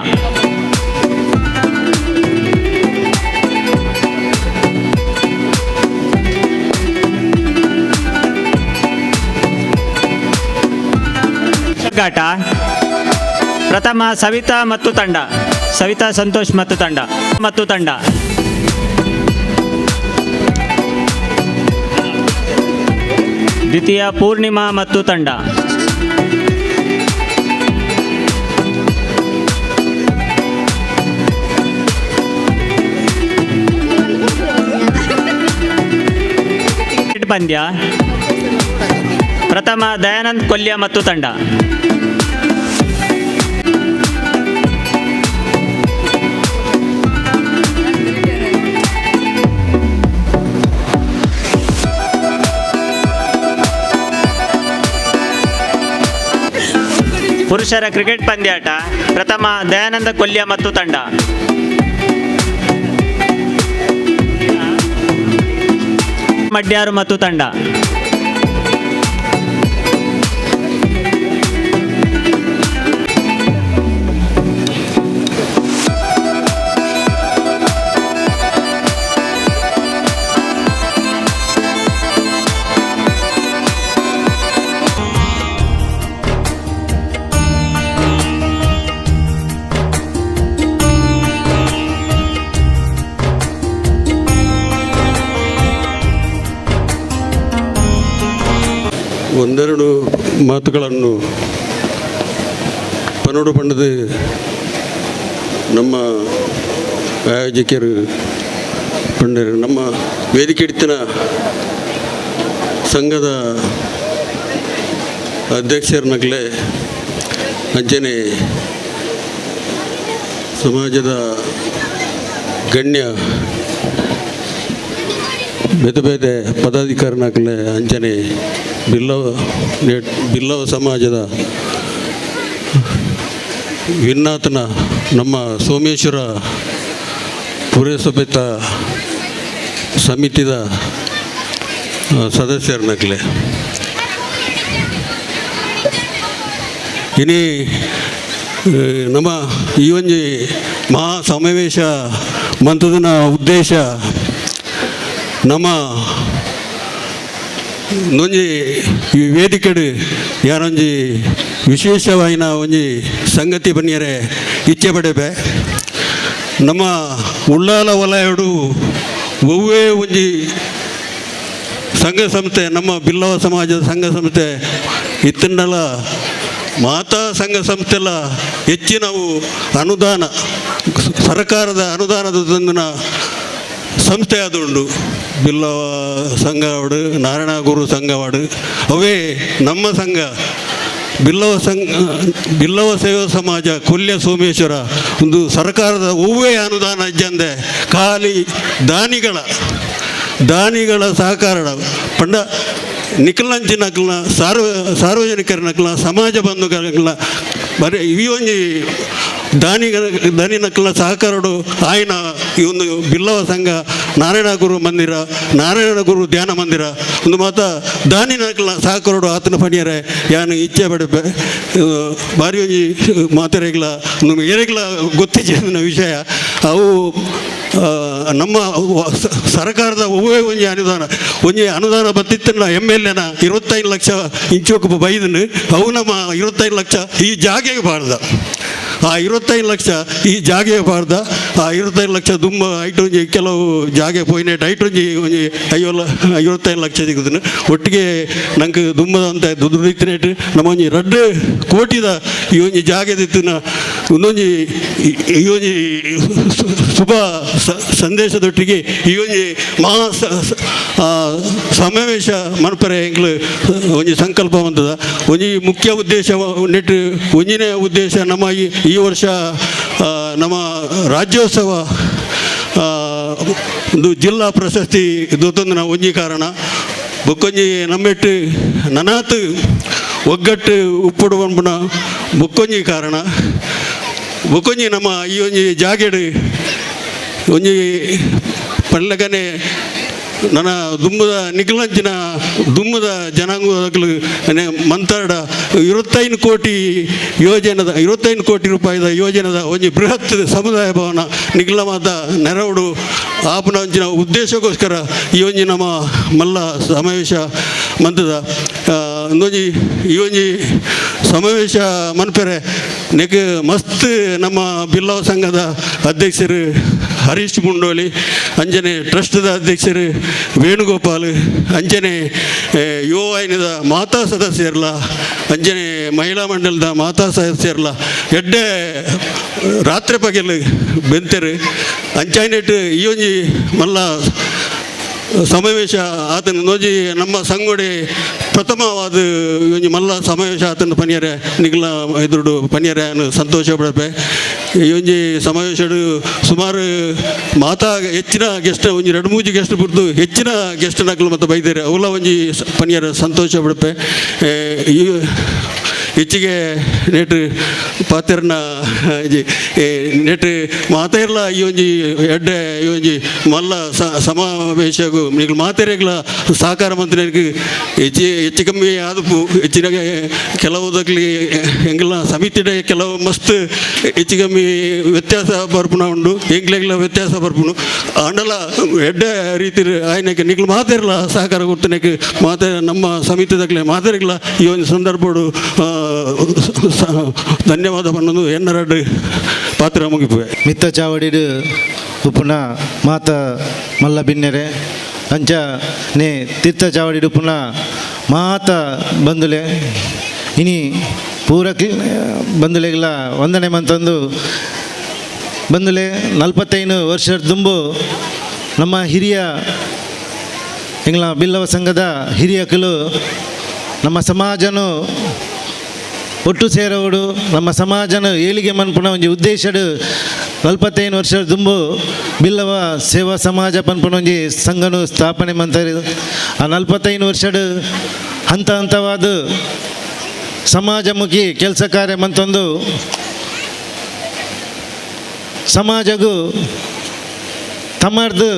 Speaker 5: ಘಾಟ. ಪ್ರಥಮ ಸವಿತಾ ಮತ್ತು ತಂಡ. ಸವಿತಾ ಸಂತೋಷ್ ಮತ್ತು ತಂಡ ಮತ್ತು ತಂಡ. ದ್ವಿತೀಯ ಪೂರ್ಣಿಮಾ ಮತ್ತು ತಂಡ. ಪಂದ್ಯ. ಪ್ರಥಮ ದಯಾನಂದ್ ಕೊಲ್ಯ ಮತ್ತು ತಂಡ. ಪುರುಷರ ಕ್ರಿಕೆಟ್ ಪಂದ್ಯಾಟ ಪ್ರಥಮ ದಯಾನಂದ ಕೊಲ್ಯ ಮತ್ತು ತಂಡ. ಮಡ್ಯಾರು ಮತ್ತು ತಂಡ.
Speaker 7: ಒಂದೆರಡು ಮಾತುಗಳನ್ನು ಪನೋಡು ಪಂಡದು ನಮ್ಮ ಆಯೋಜಕರು ಪಂಡರು ನಮ್ಮ ವೇದಿಕೆ ಹಿಡಿತನ ಸಂಘದ ಅಧ್ಯಕ್ಷರನಗಲೇ ಅಂಚನೆ ಸಮಾಜದ ಗಣ್ಯ ಬೇತೆ ಬೇತೆ ಪದಾಧಿಕಾರಿನಕಲೆ ಅಂಚನೆ ಬಿಲ್ಲವ ಬಿಲ್ಲವ ಸಮಾಜದ ವಿನ್ನಾತನ ನಮ್ಮ ಸೋಮೇಶ್ವರ ಪುರಸಭೆತ ಸಮಿತಿದ ಸದಸ್ಯರನಕಲೆ ಇನಿ ನಮ್ಮ ಈ ಒಂಜಿ ಮಹಾ ಸಮಾವೇಶ ಮಂತದನ ಉದ್ದೇಶ ನಮ್ಮ ಒಂಜಿ ಈ ವೇದಿಕೆಡು ಯಾರೊಂಜಿ ವಿಶೇಷವಾಯಿನ ಒಂಜಿ ಸಂಗತಿ ಬನ್ನಿಯರೆ ಇಚ್ಛೆ ಪಡೆಪೆ. ನಮ್ಮ ಉಳ್ಳಾಲ ವಲಯಡು ಒವ್ವೇ ಒಂಜಿ ಸಂಘ ಸಂಸ್ಥೆ ನಮ್ಮ ಬಿಲ್ಲವ ಸಮಾಜದ ಸಂಘ ಸಂಸ್ಥೆ ಇತ್ತಂಡಲ ಮಾತಾ ಸಂಘ ಸಂಸ್ಥೆಲ್ಲ ಹೆಚ್ಚಿನವು ಅನುದಾನ ಸರ್ಕಾರದ ಅನುದಾನದ ತಂದಿನ ಸಂಸ್ಥೆ ಆದುಂಡು. ಬಿಲ್ಲವ ಸಂಘವಾಡು, ನಾರಾಯಣ ಗುರು ಸಂಘವಾಡು, ಅವೇ ನಮ್ಮ ಸಂಘ ಬಿಲ್ಲವ ಸಂಘ, ಬಿಲ್ಲವ ಸೇವಾ ಸಮಾಜ ಕೊಲ್ಯ ಸೋಮೇಶ್ವರ ಒಂದು ಸರ್ಕಾರದ ಒವ್ವೇ ಅನುದಾನ ಇಜ್ಜಂದೆ ಖಾಲಿ ದಾನಿಗಳ ದಾನಿಗಳ ಸಹಕಾರ ಪಂಡ ನಿಖಲಂಚಿನಕ್ಲನ ಸಾರ್ವಜನಿಕರ ನಕ್ಲ ಸಮಾಜ ಬಂಧುಗಳ ಬರೀ ಈ ಒಂಜಿ ದಾನಿಗಳ ದಾನಿನಕ್ಲ ಸಹಕಾರಡು ಆಯ್ನ ಈ ಒಂದು ಬಿಲ್ಲವ ಸಂಘ, ನಾರಾಯಣ ಗುರು ಮಂದಿರ, ನಾರಾಯಣ ಗುರು ಧ್ಯಾನ ಮಂದಿರ ಒಂದು ಮಾತ ದಾನಿನಕ್ಲ ಸಹಕಾರಡು ಆತನ ಪಣಿಯರೆ ಯಾನು ಇಚ್ಛೆ ಪಡೆಪೆ. ಭಾರಿ ಒಂಜಿ ಮಾತೆರೆಗ್ಲ ಏರೆಗ್ಲ ಗೊತ್ತಿಜ್ಜಿ ವಿಷಯ. ಅವು ನಮ್ಮ ಸರ್ಕಾರದ ಒವ್ವೇ ಒಂಜಿ ಅನುದಾನ ಒಂಜಿ ಅನುದಾನ ಬತ್ತಿತ್ತಲ್ಲ ಎಮ್ ಎಲ್ ಎನ 25 ಲಕ್ಷ ಇಂಚೋಕು ಬೈದನು. ಅವು ನಮ್ಮ 25 ಲಕ್ಷ ಈ ಜಾಗೆಗೆ ಬಾರ್ದ, ಆ 25 ಲಕ್ಷ ಈ ಜಾಗೆಗೆ ಬಾರ್ದ. ಆ 25 ಲಕ್ಷ ದುಂಬ ಐಟೊಂಜಿ ಕೆಲವು ಜಾಗೆ ಪೋಯಿನೇಟ್ ಐಟೊಂಜಿ ಒಂಜಿ 55 ಲಕ್ಷ ದಿಕ್ಕುದನ್ನು ಒಟ್ಟಿಗೆ ನಂಗೆ ದುಂಬದಂತ ದುಡ್ಡು ಇತ್ತಿನೇಟ್ ನಮ್ಮ ಒಂಜಿ 2 ಕೋಟಿದ ಈ ಒಂಜಿ ಜಾಗೆ ದಿತ್ತಿನ ಒಂದೊಂಜಿ ಈ ಒಂಜಿ ಶುಭ ಸಂದೇಶದೊಟ್ಟಿಗೆ ಈ ಒಂಜಿ ಮಹಾ ಸಮಾವೇಶ ಮನ್ಪರೆ ಎಂಕ್ಲು ಒಂಜಿ ಸಂಕಲ್ಪ ಬಂದದ. ಒಂಜಿ ಮುಖ್ಯ ಉದ್ದೇಶ ನೆಟ್ಟು ಒಂಜಿನೇ ಉದ್ದೇಶ ನಮ್ಮ ಈ ವರ್ಷ ನಮ್ಮ ರಾಜ್ಯೋತ್ಸವ ಒಂದು ಜಿಲ್ಲಾ ಪ್ರಶಸ್ತಿ ದೊತ್ತೊಂದಿನ ಒಂಜಿ ಕಾರಣ ಬೊಕ್ಕೊಂಜಿ ನಮ್ಮೆಟ್ಟು ನನಾತ್ ಒಗ್ಗಟ್ಟು ಉಪ್ಪುಡು ಪನ್ಪುನ ಬೊಕ್ಕೊಂಜಿ ಕಾರಣ ಬೊಕ್ಕೊಂಜಿ ನಮ್ಮ ಈ ಒಂಜಿ ಜಾಗೆಡ್ ಒಂಜಿ ಪಲ್ಲಗನೆ ನನ್ನ ದುಂಬದ ನಿಖಲಂಚಿನ ದುಂಬದ ಜನಾಂಗದಕ್ಲು ಮಂತಾಡ 25 ಕೋಟಿ ಯೋಜನೆದ 25 ಕೋಟಿ ರೂಪಾಯಿದ ಯೋಜನೆದ ಒಂಜಿ ಬೃಹತ್ ಸಮುದಾಯ ಭವನ ನಿಖಲವಾದ ನೆರವುಡು ಆಪುನ ಒಂಜಿನ ಉದ್ದೇಶಕ್ಕೋಸ್ಕರ ಈ ಒಂಜಿ ನಮ್ಮ ಮಲ್ಲ ಸಮಾವೇಶ ಮಂತದ ಒಂದೊಂಜಿ ಈ ಒಂಜಿ ಸಮಾವೇಶ ಮನ್ಪೆರೆ ನೆಕ್ ಮಸ್ತ್ ನಮ್ಮ ಬಿಲ್ಲವ ಸಂಘದ ಅಧ್ಯಕ್ಷರು ಹರೀಶ್ ಮುಂಡೋಲಿ, ಅಂಜನೆ ಟ್ರಸ್ಟ್ದ ಅಧ್ಯಕ್ಷರು ವೇಣುಗೋಪಾಲ್, ಅಂಜನೆ ಯುವ ವಾಹಿನಿದ ಮಾತಾ ಸದಸ್ಯರ್ಲ, ಅಂಜನೆ ಮಹಿಳಾ ಮಂಡಲದ ಮಾತಾ ಸದಸ್ಯರ್ಲ ಎಡ್ಡೆ ರಾತ್ರಿ ಪಗೆಲ್ ಬೆಂತೆರು ಅಂಚಾಯಿನೆಟ್ ಈ ಒಂಜಿ ಮಲ್ಲ ಸಮಾವೇಶ ಆತನ ಒಂಜಿ ನಮ್ಮ ಸಂಗೊಡೆ ಪ್ರಥಮವಾದ ಒಂಜಿ ಮಲ್ಲ ಸಮಾವೇಶ ಆತನ ಪನಿಯರೆ ನಿಗ್ಲ ಎದುರುಡು ಪನಿಯರೆ ಸಂತೋಷ ಪಡಪೆ. ಈ ಒಂಜಿ ಸಮಾವೇಶಡು ಸುಮಾರು ಮಾತಾ ಹೆಚ್ಚಿನ ಗೆಸ್ಟ್ ಒಂಜಿ ಎರಡು ಮೂಜಿ ಗೆಸ್ಟ್ ಬುಡ್ದು ಹೆಚ್ಚಿನ ಗೆಸ್ಟ್ ನಕಲು ಮತ್ತು ಬೈದೇರೆ ಅವಲ ಒಂಜಿ ಪನಿಯರ ಸಂತೋಷ ಪಡಪೆ. ಈ ಹೆಚ್ಚಿಗೆ ನೇಟ್ ಪಾತೆರ್ನ ಇಜಿ ನೆಟ್ ಮಾತೆರ್ಲ ಈ ಒಂಜಿ ಎಡ್ಡೆ ಈ ಒಂಜಿ ಮಲ್ಲ ಸಮಾವೇಶಗು ನಿಗ್ಲು ಮಾತೆರೆಗ್ಲ ಸಹಕಾರ ಮಂತ್ರಿಗೆ ಹೆಚ್ಚಿ ಹೆಚ್ಚು ಕಮ್ಮಿ ಆದಪು ಹೆಚ್ಚಿನ ಕೆಲವುದಕ್ಲಿ ಎಂಗ್ಲ ಸಮಿತಿಡೆ ಕೆಲವು ಮಸ್ತ್ ಹೆಚ್ಚು ಕಮ್ಮಿ ವ್ಯತ್ಯಾಸ ಬರ್ಪುನ ಉಂಡು, ಎಂಗ್ಲೆಗ್ಲ ವ್ಯತ್ಯಾಸ ಬರ್ಪುನು. ಆಂಡಲ ಎಡ್ಡೆ ರೀತಿ ಆಯ್ನಕ್ಕೆ ನಿಗ್ಲು ಮಾತೆರ್ಲ ಸಹಕಾರ ಕೊಡ್ತನಕ್ಕೆ ಮಾತೆ ನಮ್ಮ ಸಮಿತಿದಾಗಲೇ ಮಾತೆರೆಗ್ಲ ಈ ಒಂದು ಸಂದರ್ಭಡು ಧನ್ಯವಾದ ಪನ್ನೊಂದು ಎನ್ನರಡು ಪಾತ್ರ ಮುಗಿಪುವೆ.
Speaker 8: ಮಿತ್ತ ಚಾವಡಿಡು ಉಪ್ಪುನ ಮಾತ ಮಲ್ಲ ಬಿನ್ನೆರೆ ಅಂಚ ನೇ ತೀರ್ಥ ಚಾವಡಿಡು ಉಪ್ಪುನ ಮಾತ ಬಂದುಲೆ ಇನಿ ಪೂರ ಬಂದುಲೆಗ್ಲ ವಂದನೆ ಮಂತಂದು ಬಂದುಲೆ. 45 ವರ್ಷದ ದುಂಬು ನಮ್ಮ ಹಿರಿಯ ಎಂಗ್ಲ ಬಿಲ್ಲವ ಸಂಘದ ಹಿರಿಯಕಲು ನಮ್ಮ ಸಮಾಜನು ಒಟ್ಟು ಸೇರವಡು, ನಮ್ಮ ಸಮಾಜನ ಏಳಿಗೆ ಮನ್ಪುನ ಒಂಜಿ ಉದ್ದೇಶಡು 45 ವರ್ಷದ ದುಂಬು ಬಿಲ್ಲವ ಸೇವಾ ಸಮಾಜ ಪನ್ಪುನ ಒಂಜಿ ಸಂಘನು ಸ್ಥಾಪನೆ ಮಂತರು. ಆ 45 ವರ್ಷಡ್ ಹಂತ ಹಂತವಾದ ಸಮಾಜಮುಖಿ ಕೆಲಸ ಕಾರ್ಯ ಮಂತೊಂದು ಸಮಾಜಗೂ ತಮರ್ದು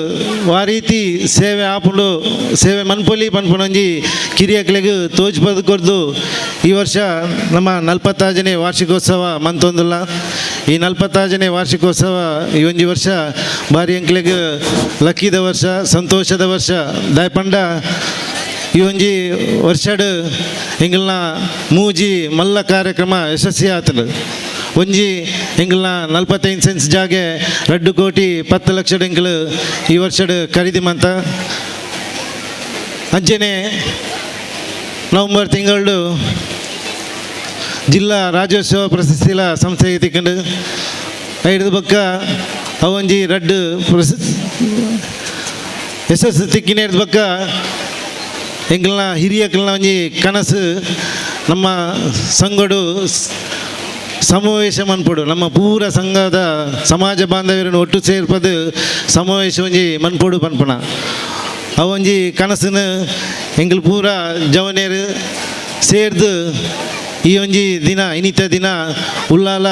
Speaker 8: ವಾ ರೀತಿ ಸೇವೆ ಆಪುಂಡು, ಸೇವೆ ಮನ್ಪೊಲಿ ಪನ್ಪುನೊಂಜಿ ಕಿರಿಯಕ್ಲೆಗ್ ತೋಜ್ಪದ್ ಕೊರ್ದು ಈ ವರ್ಷ ನಮ್ಮ 46ನೇ ವಾರ್ಷಿಕೋತ್ಸವ ಮಂತೊಂದುಲ್ಲ. ಈ 46ನೇ ವಾರ್ಷಿಕೋತ್ಸವ ಈ ಒಂಜಿ ವರ್ಷ ಬಾರಿ ಎಂಕ್ಲೆಗ್ ಲಕ್ಕಿದ ವರ್ಷ, ಸಂತೋಷದ ವರ್ಷ. ದಾಯಪಂಡ ಈ ಒಂಜಿ ವರ್ಷಡ್ ಎಂಗಲ್ನ ಮೂಜಿ ಮಲ್ಲ ಕಾರ್ಯಕ್ರಮ ಯಶಸ್ವಿ ಆತಂಡು. ಒಂಜಿ ಎಂಗಲ್ನ 45 ಸೆನ್ಸ್ ಜಾಗೆ 2 ಕೋಟಿ 10 ಲಕ್ಷ ಎಂಕಲು ಈ ವರ್ಷಡ್ ಖರೀದಿ ಮಂತ. ಅಂಚೆನೆ ನವಂಬರ್ ತಿಂಗಳು ಜಿಲ್ಲಾ ರಾಜ್ಯೋತ್ಸವ ಪ್ರಶಸ್ತಿಲ ಸಂಸ್ಥೆ ತಿಕ್ಕಂಡು. ಐದು ಬೊಕ್ಕ ಅವೊಂಜಿ ರಡ್ಡು ಯಶಸ್ಸು ತಿಕ್ಕಿನೇರ್ದ ಬೊಕ್ಕ ಎಂಕಲ್ನ ಹಿರಿಯಕ್ಲ್ನ ಒಂಜಿ ಕನಸು ನಮ್ಮ ಸಂಗಡು ಸಮಾವೇಶ ಮನ್ಪೊಡು, ನಮ್ಮ ಪೂರ ಸಂಘದ ಸಮಾಜ ಬಾಂಧವ್ಯರನ್ನು ಒಟ್ಟು ಸೇರ್ಪದು ಸಮಾವೇಶ ಒಂಜಿ ಮನ್ಪೊಡು ಪನ್ಪುನ ಅವೊಂಜಿ ಕನಸನ್ನು ಎಂಕಲ್ ಪೂರ ಜವನೇರು ಸೇರ್ದು ಈ ಒಂಜಿ ದಿನ ಇನಿತ ದಿನ ಉಲ್ಲಾಲ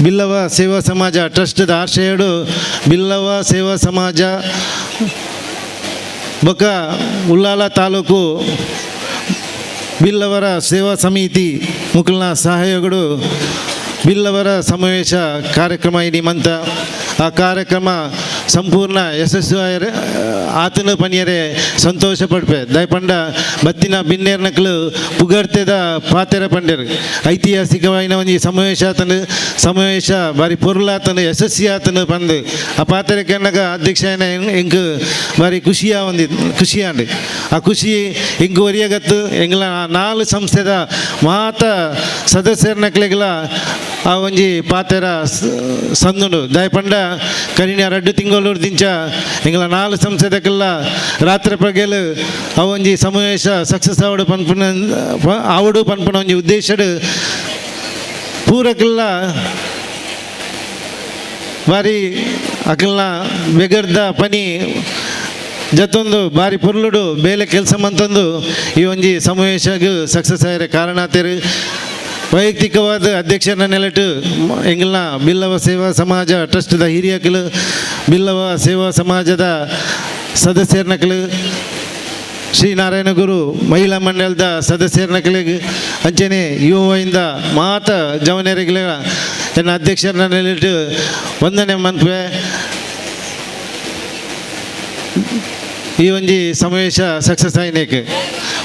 Speaker 8: ಬಿಲ್ಲವ ಸೇವಾ ಸಮಾಜ ಟ್ರಸ್ಟ್ದ ಆಶ್ರಯಡು ಬಿಲ್ಲವ ಸೇವಾ ಸಮಾಜ ಬೊಕ್ಕ ಉಲ್ಲಾಲ ತಾಲೂಕು ಬಿಲ್ಲವರ ಸೇವಾ ಸಮಿತಿ ಮುಕುಲ್ನ ಸಹಯೋಗಡು ಬಿಲ್ಲವರ ಸಮಾವೇಶ ಕಾರ್ಯಕ್ರಮ ಇಡೀ ಮಂತ. ಆ ಕಾರ್ಯಕ್ರಮ ಸಂಪೂರ್ಣ ಯಶಸ್ಸು ಆತನ ಪನಿಯರೆ ಸಂತೋಷ ಪಡ್ಪೆ. ದಯಪಂಡ ಬತ್ತಿನ ಬಿನ್ನೇರ್ನಕ್ಲು ಪುಗರ್ತೆದ ಪಾತೆರ ಪಂಡೆರು. ಐತಿಹಾಸಿಕವಾಯಿನ ಒಂಜಿ ಸಮಾವೇಶ ಆತನು, ಸಮಾವೇಶ ಬಾರಿ ಪೊರ್ಲಾತನು, ಯಶಸ್ವಿ ಆತನು ಪಂದು ಆ ಪಾತೆರ ಕೆನ್ನಗ ಅಧ್ಯಕ್ಷ ಎಂಕ್ ಬಾರಿ ಖುಷಿಯ ಒಂದು ಖುಷಿಯಾಂಡು. ಆ ಖುಷಿ ಎಂಕ್ ಒರಿಯಗತ್ತು ಎಂಗ್ಲ ನಾಲ್ ಸಂಸ್ಥೆದ ಮಾತ ಸದಸ್ಯರ್ನಕ್ಲೆಗ್ಲ ಆ ಒಂಜಿ ಪಾತೆರ ಸಂದುಂಡು. ದಯಪಂಡ ಕರಿನ 2 ತಿಂಗಳು ದಿಂಚ ಎಂಗ್ಲ ನಾಲ್ ಸಂಸ್ಥೆದಕ್ಕೆಲ್ಲ ರಾತ್ರಿ ಪಗೆಲ್ ಆ ಒಂಜಿ ಸಮಾವೇಶ ಸಕ್ಸಸ್ ಆವಡು ಪನ್ಪುನ ಆವಡು ಪನ್ಪುನ ಒಂಜಿ ಉದ್ದೇಶಡ್ ಪೂರಕ್ಕೆಲ್ಲ ಬಾರಿ ಅಕಲ್ನ ಬೆಗರ್ದ ಪನಿ ಜತ್ತೊಂದು ಬಾರಿ ಪೊರ್ಲುಡು ಬೇಲೆ ಕೆಲಸ ಮಂತಂದು ಈ ಒಂಜಿ ಸಮಾವೇಶಗ್ ಸಕ್ಸಸ್ ಆಯರೆ ಕಾರಣ ಆತೇರು. ವೈಯಕ್ತಿಕವಾದ ಅಧ್ಯಕ್ಷರ ನೆಲೆಟು ಎಂಗಲ್ನ ಬಿಲ್ಲವ ಸೇವಾ ಸಮಾಜ ಟ್ರಸ್ಟ್ದ ಹಿರಿಯಕಲು, ಬಿಲ್ಲವ ಸೇವಾ ಸಮಾಜದ ಸದಸ್ಯರ್ನಕಲು, ಶ್ರೀ ನಾರಾಯಣ ಗುರು ಮಹಿಳಾ ಮಂಡಲದ ಸದಸ್ಯರ್ನಕಲಿಗೆ, ಅಂಚನೆ ಯುವಯಿಂದ ಮಾತ ಜವನರಿಗೆ ಎನ್ನ ಅಧ್ಯಕ್ಷರನ್ನ ನೆಲೆಟು ವಂದನೆ ಮನ್ಪೆ. ಈ ಒಂಜಿ ಸಮಾವೇಶ ಸಕ್ಸಸ್ ಆಯ್ನೇಕ್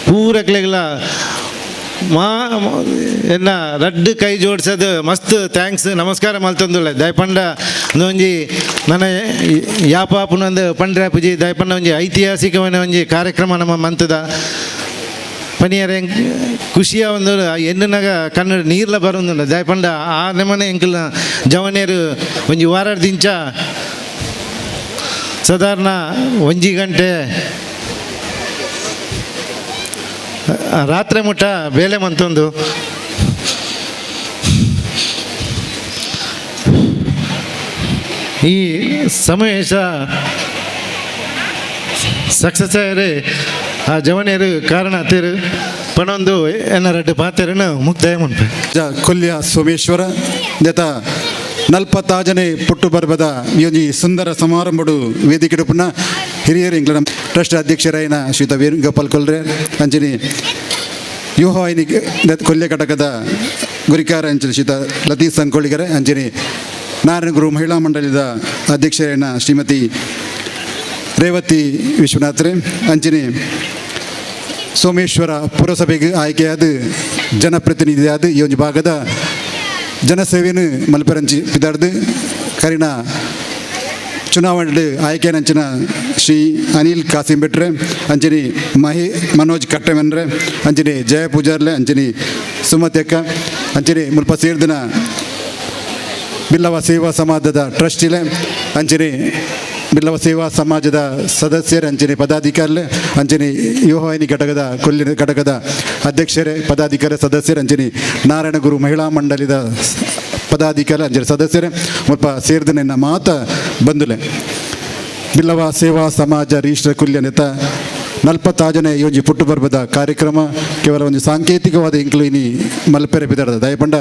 Speaker 8: ಪೂರಕ್ಲೆಗ್ಲ ಮಾ ಎನ್ನ ರಡ್ಡು ಕೈ ಜೋಡ್ಸೋದು ಮಸ್ತ್ thanks, ನಮಸ್ಕಾರ ಮಲ್ತೊಂದುಳ್ಳೆ. ದಯಪಂಡ ಒಂಜಿ ನನ್ನ ಯಾಪಾಪುನೊಂದು ಪಂಡ್ರೆ ಪೂಜಿ. ದಯಪಂಡ ಒಂಜಿ ಐತಿಹಾಸಿಕವಾದ ಒಂಜಿ ಕಾರ್ಯಕ್ರಮ ನಮ್ಮ ಮಂತದ ಪನಿಯರ ಖುಷಿಯ ಒಂದು ಎಣ್ಣನಾಗ ಕನ್ನಡ ನೀರ್ಲ ಬರೋದುಂಡು. ದಯಪಂಡ ಆ ನಮನೆ ಎಂಕಲ್ನ ಜವನೇರು ಒಂಜಿ ವಾರ ದಿಂಚ ಸಾಧಾರಣ 1 ಗಂಟೆ ರಾತ್ರಿ ಮುಟ್ಟ ಬೇಲೆ ಮಂತೊಂದು ಈ ಸಮಾವೇಶ ಸಕ್ಸಸ್ ಆಯರೆ ಆ ಜವನಿಯರು ಕಾರಣ ತೇರು ಪಣೊಂದು ಎನ್ನ ರಡ್ಡು ಪಾತೆರನ್ನು ಮುಕ್ತಾಯ ಮನ್ಪೆ.
Speaker 9: ಕೊಲ್ಯ ಸೋಮೇಶ್ವರ ದೆತ 46ನೇ ಪುಟ್ಟು ಪರ್ಬದ ಈ ಒಂಜಿ ಸುಂದರ ಸಮಾರಂಭಡು ವೇದಿಕೆ ಪುನ ಹಿರಿಯರು ಇಂಗ್ಲ ಟ್ರಸ್ಟ್ ಅಧ್ಯಕ್ಷರಾಯಿನ ಶ್ರೀತ ವೇಣುಗೋಪಾಲ್ ಕೊಲ್ರೆ, ಅಂಚನೆ ಯುವವಾಹಿನಿ ಕೊಲ್ಯ ಘಟಕದ ಗುರಿಕಾರ ಅಂಚನೆ ಶ್ರೀತ ಲತೀಶ್ ಸಂಕೋಳಿಗರೆ, ಅಂಚನೆ ನಾರಾಯಣಗುರು ಮಹಿಳಾ ಮಂಡಳಿದ ಅಧ್ಯಕ್ಷರಾಯಿನ ಶ್ರೀಮತಿ ರೇವತಿ ವಿಶ್ವನಾಥ್ರೆ, ಅಂಚನೆ ಸೋಮೇಶ್ವರ ಪುರಸಭೆಗೆ ಆಯ್ಕೆಯಾದ ಜನಪ್ರತಿನಿಧಿಯಾದ ಈ ಒಂದು ಭಾಗದ ಜನಸೇವೆಯನ್ನು ಮಲ್ಪೆರಂಚಿ ಪಿದಾಡ್ದು ಕರಿನ ಚುನಾವಣೆ ಆಯ್ಕೆನಂಚಿನ ಶ್ರೀ ಅನಿಲ್ ಕಾಸಿಂ ಬೆಟ್ರೆ, ಅಂಚನೆ ಮಹಿ ಮನೋಜ್ ಕಟ್ಟೆಮನ್ರೆ, ಅಂಚನೆ ಜಯ ಪೂಜಾರ್ಲೆ, ಅಂಚನೆ ಸುಮತಿ ಅಕ್ಕ, ಅಂಚನೆ ಮುಲ್ಪ ಸೇರ್ದಿನ ಬಿಲ್ಲವ ಸೇವಾ ಸಮಾಜದ ಟ್ರಸ್ಟಿಲೆ, ಅಂಚನೆ ಬಿಲ್ಲವ ಸೇವಾ ಸಮಾಜದ ಸದಸ್ಯರೇ, ಅಂಚನೆ ಪದಾಧಿಕಾರಿಲೆ, ಅಂಚನೆ ಯುವವಾಹಿನಿ ಘಟಕದ ಕೊಲ್ಲಿನ ಘಟಕದ ಅಧ್ಯಕ್ಷರೇ, ಪದಾಧಿಕಾರಿ ಸದಸ್ಯರೇ, ಅಂಚನೆ ನಾರಾಯಣಗುರು ಮಹಿಳಾ ಮಂಡಳಿದ ಪದಾಧಿಕಾರಿ ಅಂಚನೆ ಸದಸ್ಯರೇ, ಮುಲ್ಪ ಸೇರ್ದ ನಿನ್ನ ಮಾತ ಬಂದುಲೆ. ಬಿಲ್ಲವ ಸೇವಾ ಸಮಾಜ ರಿಜಿಸ್ಟರ್ ಕುಲ್ಯ ನೆತ 46ನೇ ಈ ಒಂಜಿ ಪುಟ್ಟು ಪರ್ಬದ ಕಾರ್ಯಕ್ರಮ ಕೇವಲ ಒಂದು ಸಾಂಕೇತಿಕವಾದ ಇಂಕ್ಲು ಇನಿ ಮಲ್ಪೆರೆ ಬಿದರ್ದ ದಯಪಂಡ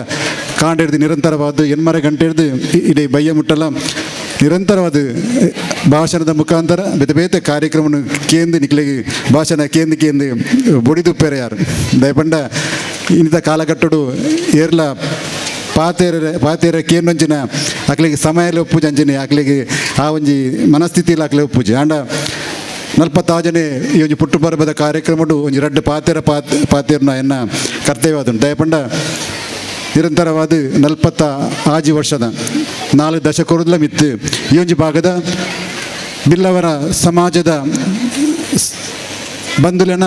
Speaker 9: ಕಾಂಡ ನಿರಂತರವಾದ 8 ಗಂಟೆ ಹಿಡ್ದು ಇಡೀ ಬಯ್ಯ ಮುಟ್ಟಲ ನಿರಂತರವಾದ ಭಾಷಣದ ಮುಖಾಂತರ ಬೇತೆ ಬೇತೆ ಕಾರ್ಯಕ್ರಮವನ್ನು ಕೇಂದ್ರ ನಿಕ್ಲೆಗೆ ಭಾಷಣ ಕೇಂದ್ರ ಕೇಂದ್ರ ಬೊಡಿದುಪ್ಪೆರೆ ಯಾರು ದಯಪಂಡ ಇನ್ನಿತ ಕಾಲಘಟ್ಟಡು ಏರ್ಲ ಪಾತೇರ ಪಾತೇರ ಕೇಂದ್ರಂಚಿನ ಅಕ್ಲಿಗೆ ಸಮಯ ಒಪ್ಪುಜಿ, ಅಂಚಿನ ಅಕ್ಲಿಗೆ ಆ ಒಂಜಿ ಮನಸ್ಥಿತಿ ಅಕ್ಲೆ ಒಪ್ಪುಜಿ. ಆಂಡ 46ನೇ ಈ ಒಂಜಿ ಪುಟ್ಟು ಪರ್ಬದ ಕಾರ್ಯಕ್ರಮಡು ಒಂಜಿ ರಡ್ಡು ಪಾತೆರ ಪಾತೇರ್ನ ಎನ್ನ ಕರ್ತವ್ಯ ದಯಪಂಡ ನಿರಂತರವಾದ 46 ವರ್ಷದ 4 ದಶಕರುದ್ಲ ಮಿತ್ತು ಈ ಒಂಜಿ ಭಾಗದ ಬಿಲ್ಲವರ ಸಮಾಜದ ಬಂಧುಲೆನ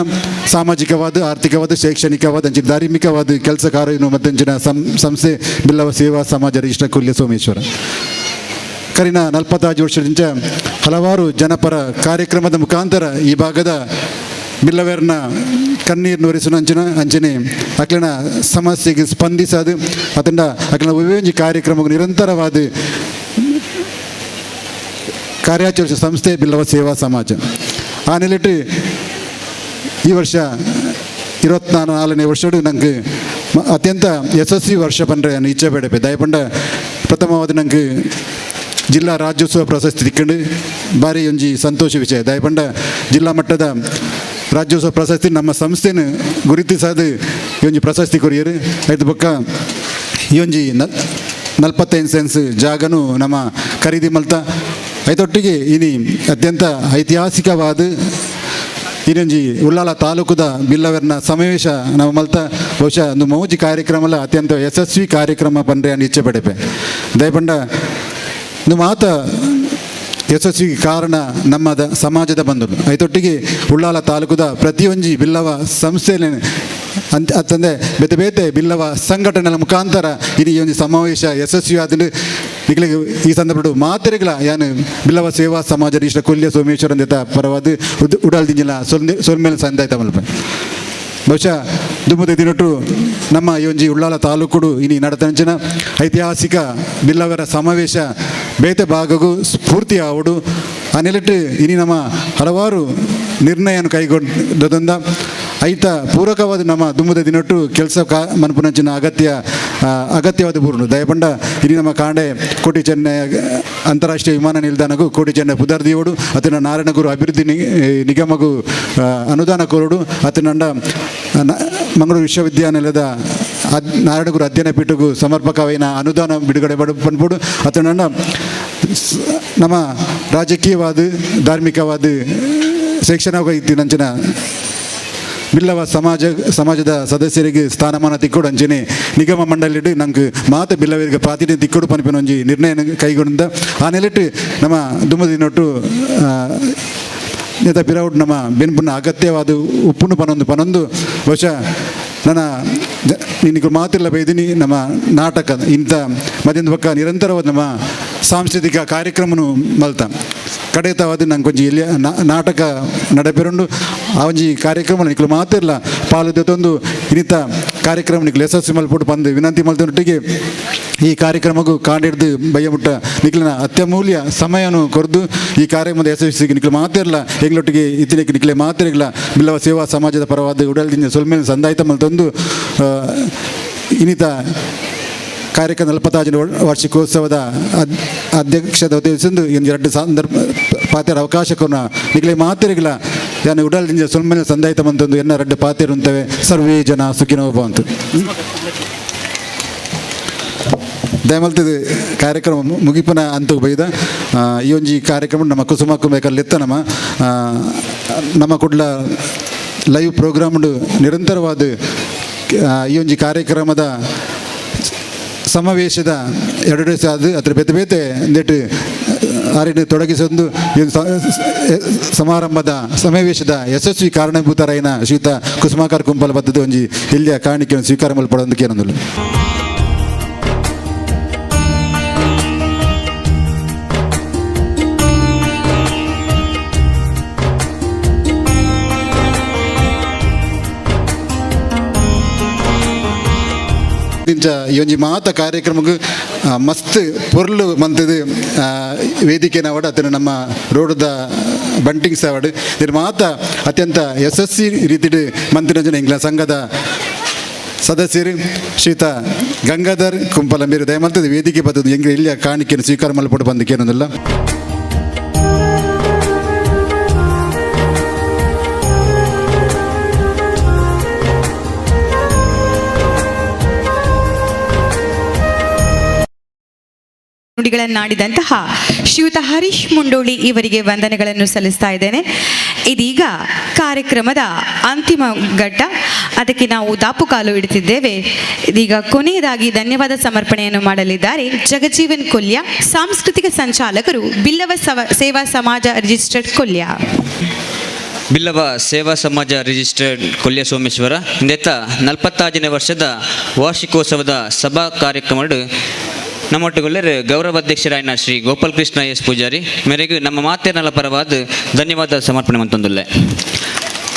Speaker 9: ಸಾಮಾಜಿಕವಾದ, ಆರ್ಥಿಕವಾದ, ಶೈಕ್ಷಣಿಕವಾದ, ಅಂಚಿನ ಧಾರ್ಮಿಕವಾದ ಕೆಲಸ ಕಾರ್ಯ ಮತ್ತಂಚಿನ ಸಂಸ್ಥೆ ಬಿಲ್ಲವ ಸೇವಾ ಸಮಾಜ ರಿಜಿಸ್ಟರ್ ಕುಲ್ಯ ಸೋಮೇಶ್ವರ ಕರಿನ 46 ವರ್ಷದಿಂದ ಹಲವಾರು ಜನಪರ ಕಾರ್ಯಕ್ರಮದ ಮುಖಾಂತರ ಈ ಭಾಗದ ಬಿಲ್ಲವೇರ್ನ ಕಣ್ಣೀರು ನೋರಿಸುವ ಅಂಚಿನ ಅಂಚನೆ ಅಕ್ಲಿನ ಸಮಸ್ಯೆಗೆ ಸ್ಪಂದಿಸದು ಅದನ್ನ ಅಕ್ಲಿನ ಒಂಜಿ ಕಾರ್ಯಕ್ರಮಕ್ಕೆ ನಿರಂತರವಾದ ಕಾರ್ಯಾಚರಿಸುವ ಸಂಸ್ಥೆ ಬಿಲ್ಲವ ಸೇವಾ ಸಮಾಜ. ಆ ನೆಲೆಟ್ಟು ಈ ವರ್ಷ 24ನೇ ವರ್ಷಡು ನಂಗೆ ಅತ್ಯಂತ ಯಶಸ್ವಿ ವರ್ಷ ಪಂಡ್ರೆ ನಾನು ಇಚ್ಛೆ ಬೇಡಪೆ. ದಯಪಂಡ ಪ್ರಥಮವಾದ ನಂಗೆ ಜಿಲ್ಲಾ ರಾಜ್ಯೋತ್ಸವ ಪ್ರಶಸ್ತಿ ತಿಕ್ಕಂಡು ಭಾರಿ ಒಂಜಿ ಸಂತೋಷ ವಿಷಯ. ದಯಪಂಡ ಜಿಲ್ಲಾ ಮಟ್ಟದ ರಾಜ್ಯೋತ್ಸವ ಪ್ರಶಸ್ತಿ ನಮ್ಮ ಸಂಸ್ಥೆನ ಗುರುತಿಸದು ಈ ಒಂಜಿ ಪ್ರಶಸ್ತಿ ಕೊರಿಯರು. ಐದು ಬೊಕ್ಕ ಈ ಒಂಜಿ 45 ಸೆನ್ಸ್ ಜಾಗನು ನಮ್ಮ ಖರೀದಿ ಮಲ್ತ ಐತೊಟ್ಟಿಗೆ ಇನಿ ಅತ್ಯಂತ ಐತಿಹಾಸಿಕವಾದ ಇನ್ನೊಂಜಿ ಉಳ್ಳಾಲ ತಾಲೂಕುದ ಬಿಲ್ಲವರ್ನ ಸಮಾವೇಶ ನಮ್ಮ ಮಲ್ತ ಬಹುಶಃ ಒಂದು ಮೌಜಿ ಕಾರ್ಯಕ್ರಮಲ ಅತ್ಯಂತ ಯಶಸ್ವಿ ಕಾರ್ಯಕ್ರಮ ಪಂಡ್ರೆ ಅನ್ನು ಇಚ್ಛೆ ಪಡೆಪೆ. ದಯಪಂಡ ಒಂದು ಮಾತ ಯಶಸ್ವಿ ಕಾರಣ ನಮ್ಮದ ಸಮಾಜದ ಬಂಧುಲು. ಐತೊಟ್ಟಿಗೆ ಉಳ್ಳಾಲ ತಾಲೂಕುದ ಪ್ರತಿಯೊಂಜಿ ಬಿಲ್ಲವ ಸಂಸ್ಥೆಯಲ್ಲಿ ಅಂತ ಅಂತಂದೆ ಬೇತೆ ಬೇತೆ ಬಿಲ್ಲವ ಸಂಘಟನೆಗಳ ಮುಖಾಂತರ ಇಡೀ ಒಂದು ಸಮಾವೇಶ ಯಶಸ್ವಿ ಆದ ನಿಗಳಿಗೆ ಈ ಸಂದರ್ಭ ಮಾತೆರೆಗಳ ಯಾನು ಬಿಲ್ಲವ ಸೇವಾ ಸಮಾಜ ಇಷ್ಟ ಕೊಲ್ಯ ಸೋಮೇಶ್ವರ ಅಂತ ಪರವಾದ ಉಡಾಲ್ದಿಂಜಿನ ಸೊಲ್ಮೇಲೆ ಸಂದಾಯ್ತ ಮಲ್ಪ. ಬಹುಶಃ ದುಮ್ಮದ ದಿನಟ್ಟು ನಮ್ಮ ಈ ಒಂಜಿ ಉಳ್ಳಾಲ ತಾಲೂಕುಡು ಇನಿ ನಡತಂಚಿನ ಐತಿಹಾಸಿಕ ಬಿಲ್ಲವರ ಸಮಾವೇಶ ಬೇತೆ ಭಾಗಗೂ ಸ್ಫೂರ್ತಿ ಆವಡು. ಆ ನೆಲೆಟ್ಟು ಇನಿ ನಮ್ಮ ಹಲವಾರು ನಿರ್ಣಯವನ್ನು ಕೈಗೊಂಡದಿಂದ ಐತ ಪೂರಕವಾದ ನಮ್ಮ ದುಮ್ಮದ ದಿನಟ್ಟು ಕೆಲಸ ಕಾ ಮನ್ಪುನಂಚಿನ ಅಗತ್ಯವಾದ ಪೂರ್ಣ. ದಯಪಂಡ ಇನಿ ನಮ್ಮ ಕಾಂಡೆ ಕೋಟಿ ಚೆನ್ನೈ ಅಂತಾರಾಷ್ಟ್ರೀಯ ವಿಮಾನ ನಿಲ್ದಾಣಗೂ ಕೋಟಿ ಚೆನ್ನೈ ಪುದರ್ದಿಯೋಡು ಅತನ ನಾರಾಯಣಗುರು ಅಭಿವೃದ್ಧಿ ನಿಗಮಗೂ ಅನುದಾನ ಕೋರುಡು ಅತನಂಡ ಮಂಗಳೂರು ವಿಶ್ವವಿದ್ಯಾನಿಲಯದ ನಾರಾಯಣಗುರು ಅಧ್ಯಯನ ಪೀಠಗೂ ಸಮರ್ಪಕವೈನ ಅನುದಾನ ಬಿಡುಗಡೆ ಪನ್ಪುಡು ಅತನಂಡ ನಮ್ಮ ರಾಜಕೀಯವಾದ ಧಾರ್ಮಿಕವಾದ ಶೈಕ್ಷಣಿಕ ನಂಚಿನ ಬಿಲ್ಲವ ಸಮಾಜದ ಸದಸ್ಯರಿಗೆ ಸ್ಥಾನಮಾನ ತಿಕ್ಕೊಡು ಅಂಚನೆ ನಿಗಮ ಮಂಡಳಿಡು ನಂಗೆ ಮಾತ ಬಿಲ್ಲವರಿಗೆ ಪ್ರಾತಿನಿಧ್ಯ ತಿಕ್ಕೊಡು ಪನ್ಪಿನ ಒಂಜಿ ನಿರ್ಣಯ ಕೈಗೊಂಡ ಆ ನೆಲೆಟ್ಟು ನಮ್ಮ ದುಮ್ಮದಿನೊಟ್ಟು ನೇತ ಪಿರೌಡ್ ನಮ್ಮ ಬೆನ್ಪುನ ಅಗತ್ಯವಾದ ಉಪ್ಪುನು ಪನೊಂದು ಪನೊಂದು ಬಹುಶಃ ನನ್ನ ನಿನಗೆ ಮಾತಿಲ್ಲ ಬೈದಿನಿ. ನಮ್ಮ ನಾಟಕ ಇಂಥ ಮಧ್ಯದ ಪಕ್ಕ ನಿರಂತರವಾದ ನಮ್ಮ ಸಾಂಸ್ಕೃತಿಕ ಕಾರ್ಯಕ್ರಮನು ಮಲ್ತ ಕಡೆತವಾದ ನಂಗೆ ಒಂಜಿ ಎಲ್ಯ ನಾಟಕ ನಡೆಪೆರುಂಡು. ಆ ಒಂಜಿ ಕಾರ್ಯಕ್ರಮ ನಿಕ್ಲು ಮಾತಿರ್ಲ ಪಾಲು ದೆತ್ತೊಂದು ಇನ್ನಿತ ಕಾರ್ಯಕ್ರಮ ನಿಕ್ಲು ಯಶಸ್ವಿ ಮಲ್ಪೊಡು ಪಂದ್ ವಿನಂತಿ ಮಲ್ತೊಟ್ಟಿಗೆ ಈ ಕಾರ್ಯಕ್ರಮಕ್ಕೂ ಕಾಂಡಿಡ್ದು ಬಯ್ಯಮುಟ್ಟ ನಿಕ್ಲಿನ ಅತ್ಯಮೂಲ್ಯ ಸಮಯನು ಕೊರ್ದು ಈ ಕಾರ್ಯಕ್ರಮದ ಯಶಸ್ವಿಗೆ ನಿಕ್ಲು ಮಾತಿರ್ಲ ಎಂಗ್ಲೊಟ್ಟಿಗೆ ಇತ್ತಿನಕ್ಕೆ ನಿಕ್ಲೆ ಮಾತಿರ್ಲ ಬಿಲ್ಲವ ಸೇವಾ ಸಮಾಜದ ಪರವಾದ ಉಡಲ್ದಿಂದ ಸೊಲ್ಮೇಲೆ ಸಂದಾಯಿತ ಮಲ್ತೊಂದು ಇನ್ನಿತ ಕಾರ್ಯಕ್ರಮ 46ನೇ ವಾರ್ಷಿಕೋತ್ಸವದ ಅಧ್ಯಕ್ಷದ ಉದ್ದೇಶಿಸಂದು ಇಂದು ಎರಡು ಸಂದರ್ಭ ಪಾತೆರ ಅವಕಾಶಕ್ಕೂ ನಿಗಲೆ ಮಾತಿರಿಗಿಲ್ಲ ಯಾನು ಉಡಲ್ದಿಂದ ಸೊಲ್ಮೇಲೆ ಸಂದಾಯಿತ ಮಂತೊಂದು ಎನ್ನ ರಡ್ಡು ಪಾತೆರುಂತವೆ. ಸರ್ವೇ ಜನ ಸುಖಿನೋ ಭವಂತು. ದಯಮಲ್ತದ ಕಾರ್ಯಕ್ರಮ ಮುಗಿಪನ ಅಂತ ಬೈದ ಈ ಒಂಜಿ ಕಾರ್ಯಕ್ರಮ ನಮ್ಮ ಕುಸುಮಕ್ಕು ಬೇಕಲ್ಲಿತ್ತ ನಮ್ಮ ನಮ್ಮ ಕುಡ್ಲ ಲೈವ್ ಪ್ರೋಗ್ರಾಮ್ ನಿರಂತರವಾದ ಈ ಒಂಜಿ ಕಾರ್ಯಕ್ರಮದ ಸಮಾವೇಶದ ಎರಡು ದಿವಸ ಅದು ಅದ್ರ ಬೇತೆ ಬೇತೆ ನೆಟ್ ಆರಿನ ತೊಡಗಿಸೊಂದು ಈ ಸಮಾರಂಭದ ಸಮಾವೇಶದ ಯಶಸ್ವಿ ಕಾರಣಭೂತರಾಯಿನ ಶ್ರೀಯುತ ಕುಸುಮಾಕರ್ ಕುಂಪಲ ಬದ್ಧದ ಒಂಜಿ ಇಲ್ಲಿಯ ಕಾಣಿಕೆಯನ್ನು ಸ್ವೀಕಾರ ಮಲ್ಪಡೊಂದು ಕೇನೊಂದು. ಇಂಚ ಈ ಒಂಜಿ ಮಾತ ಕಾರ್ಯಕ್ರಮಕ್ಕೆ ಮಸ್ತ್ ಪೊರ್ಲು ಮಂತದು ವೇದಿಕೆನ ಅವಡು ಅತನ ನಮ್ಮ ರೋಡ್ದ ಬಂಟಿಂಗ್ಸ್ ಅವಡು ಇದ್ರ ಮಾತ ಅತ್ಯಂತ ಯಶಸ್ವಿ ರೀತಿಡ್ ಮಂತಿನ ಜನ ಇಂಗ್ಲ ಸಂಘದ ಸದಸ್ಯರು ಶ್ರೀತ ಗಂಗಾಧರ್ ಕುಂಪಲ ಮೇರು ದಯಮಲ್ತದೆ ವೇದಿಕೆ ಬದ್ದದ್ದು ಎಂಗ್ ಇಲ್ಲಿಯ ಕಾಣಿಕೆಯನ್ನು ಸ್ವೀಕಾರ ಮಲ್ಪಟ್ಟು ಬಂದಕ್ಕೆ ಏನೊಂದಿಲ್ಲ.
Speaker 1: ನುಡಿಗಳನ್ನಾಡಿದಂತಹ ಶ್ರೀಯುತ ಹರೀಶ್ ಮುಂಡೋಳಿ ಇವರಿಗೆ ವಂದನೆಗಳನ್ನು ಸಲ್ಲಿಸ್ತಾ ಇದ್ದೇನೆ. ಇದೀಗ ಕಾರ್ಯಕ್ರಮದ ಅಂತಿಮ ಘಟ್ಟ, ಅದಕ್ಕೆ ನಾವು ದಾಪುಕಾಲು ಇಡುತ್ತಿದ್ದೇವೆ. ಇದೀಗ ಕೊನೆಯದಾಗಿ ಧನ್ಯವಾದ ಸಮರ್ಪಣೆಯನ್ನು ಮಾಡಲಿದ್ದಾರೆ ಜಗಜೀವನ್ ಕೊಲ್ಯ, ಸಾಂಸ್ಕೃತಿಕ ಸಂಚಾಲಕರು, ಬಿಲ್ಲವ ಸೇವಾ ಸಮಾಜ ರಿಜಿಸ್ಟರ್ಡ್ ಕೊಲ್ಯ.
Speaker 10: ಬಿಲ್ಲವ ಸೇವಾ ಸಮಾಜ ರಿಜಿಸ್ಟರ್ಡ್ ಕೊಲ್ಯ ಸೋಮೇಶ್ವರ ಇಂದೆತ್ತ 46ನೇ ವರ್ಷದ ವಾರ್ಷಿಕೋತ್ಸವದ ಸಭಾ ಕಾರ್ಯಕ್ರಮ ನಮ್ಮೊಟ್ಟುಗೊಲ್ಲರು ಗೌರವ ಅಧ್ಯಕ್ಷರಾಯನ ಶ್ರೀ ಗೋಪಾಲ್ ಕೃಷ್ಣ ಎಸ್ ಪೂಜಾರಿ ಮೇರೆಗೆ ನಮ್ಮ ಮಾತೇನಲ್ಲ ಪರವಾದ ಧನ್ಯವಾದ ಸಮರ್ಪಣೆ ಮಂತೊಂದುಲ್ಲೆ.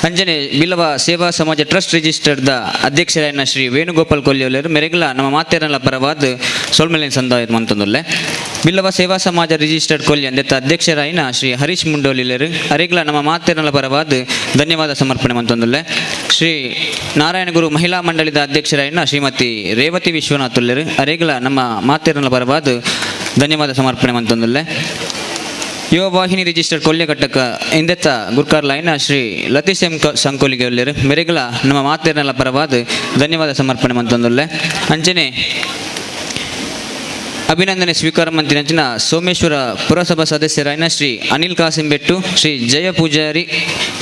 Speaker 10: ಅಂಜನೆ ಬಿಲ್ಲವ ಸೇವಾ ಸಮಾಜ ಟ್ರಸ್ಟ್ ರಿಜಿಸ್ಟರ್ದ ಅಧ್ಯಕ್ಷರಾಯನ ಶ್ರೀ ವೇಣುಗೋಪಾಲ್ ಕೊಲ್ಲಿಯವರು ಮೇರೆಗಲ ನಮ್ಮ ಮಾತೇನಲ್ಲ ಪರವಾದ ಸೊಲ್ಮೆಲಿನ ಸಂದಾಯ ಮಂತೊಂದುಲ್ಲೆ. ಬಿಲ್ಲವ ಸೇವಾ ಸಮಾಜ ರಿಜಿಸ್ಟರ್ಡ್ ಕೊಲ್ಲಿ ಅಂದೆತ್ತ ಅಧ್ಯಕ್ಷರಾಯಿನ ಶ್ರೀ ಹರೀಶ್ ಮುಂಡೋಲಿಲರು ಅರೆಗ್ಲ ನಮ್ಮ ಮಾತೇನಲ್ಲ ಪರವಾದ ಧನ್ಯವಾದ ಸಮರ್ಪಣೆ ಮಂತೊಂದುಲ್ಲೆ. ಶ್ರೀ ನಾರಾಯಣಗುರು ಮಹಿಳಾ ಮಂಡಳಿದ ಅಧ್ಯಕ್ಷರಾಯಿನ ಶ್ರೀಮತಿ ರೇವತಿ ವಿಶ್ವನಾಥುಲ್ಲೆರು ಅರೆಗ್ಲ ನಮ್ಮ ಮಾತೇನಲ್ಲ ಪರವಾದ ಧನ್ಯವಾದ ಸಮರ್ಪಣೆ ಮಂತೊಂದುಲ್ಲೆ. ಯುವ ವಾಹಿನಿ ರಿಜಿಸ್ಟರ್ಡ್ ಕೊಲ್ಯ ಘಟಕ ಇಂದೆತ್ತ ಗುರ್ಕಾರ್ಲಾಯಿನ ಶ್ರೀ ಲತೀಶ್ ಎಂ ಸಂಕೋಲಿಗೆ ಒಲ್ಲೆರು ಮೆರೆಗಳ ನಮ್ಮ ಮಾತೇನಲ್ಲ ಪರವಾದ ಧನ್ಯವಾದ ಸಮರ್ಪಣೆ ಮಂತೊಂದುಲ್ಲೆ. ಅಂಚನೆ ಅಭಿನಂದನೆ ಸ್ವೀಕಾರ ಮಂತಿನಂಚಿನ ಸೋಮೇಶ್ವರ ಪುರಸಭಾ ಸದಸ್ಯರಾಯಿನ ಶ್ರೀ ಅನಿಲ್ ಕಾಸಿಂಬೆಟ್ಟು, ಶ್ರೀ ಜಯ ಪೂಜಾರಿ,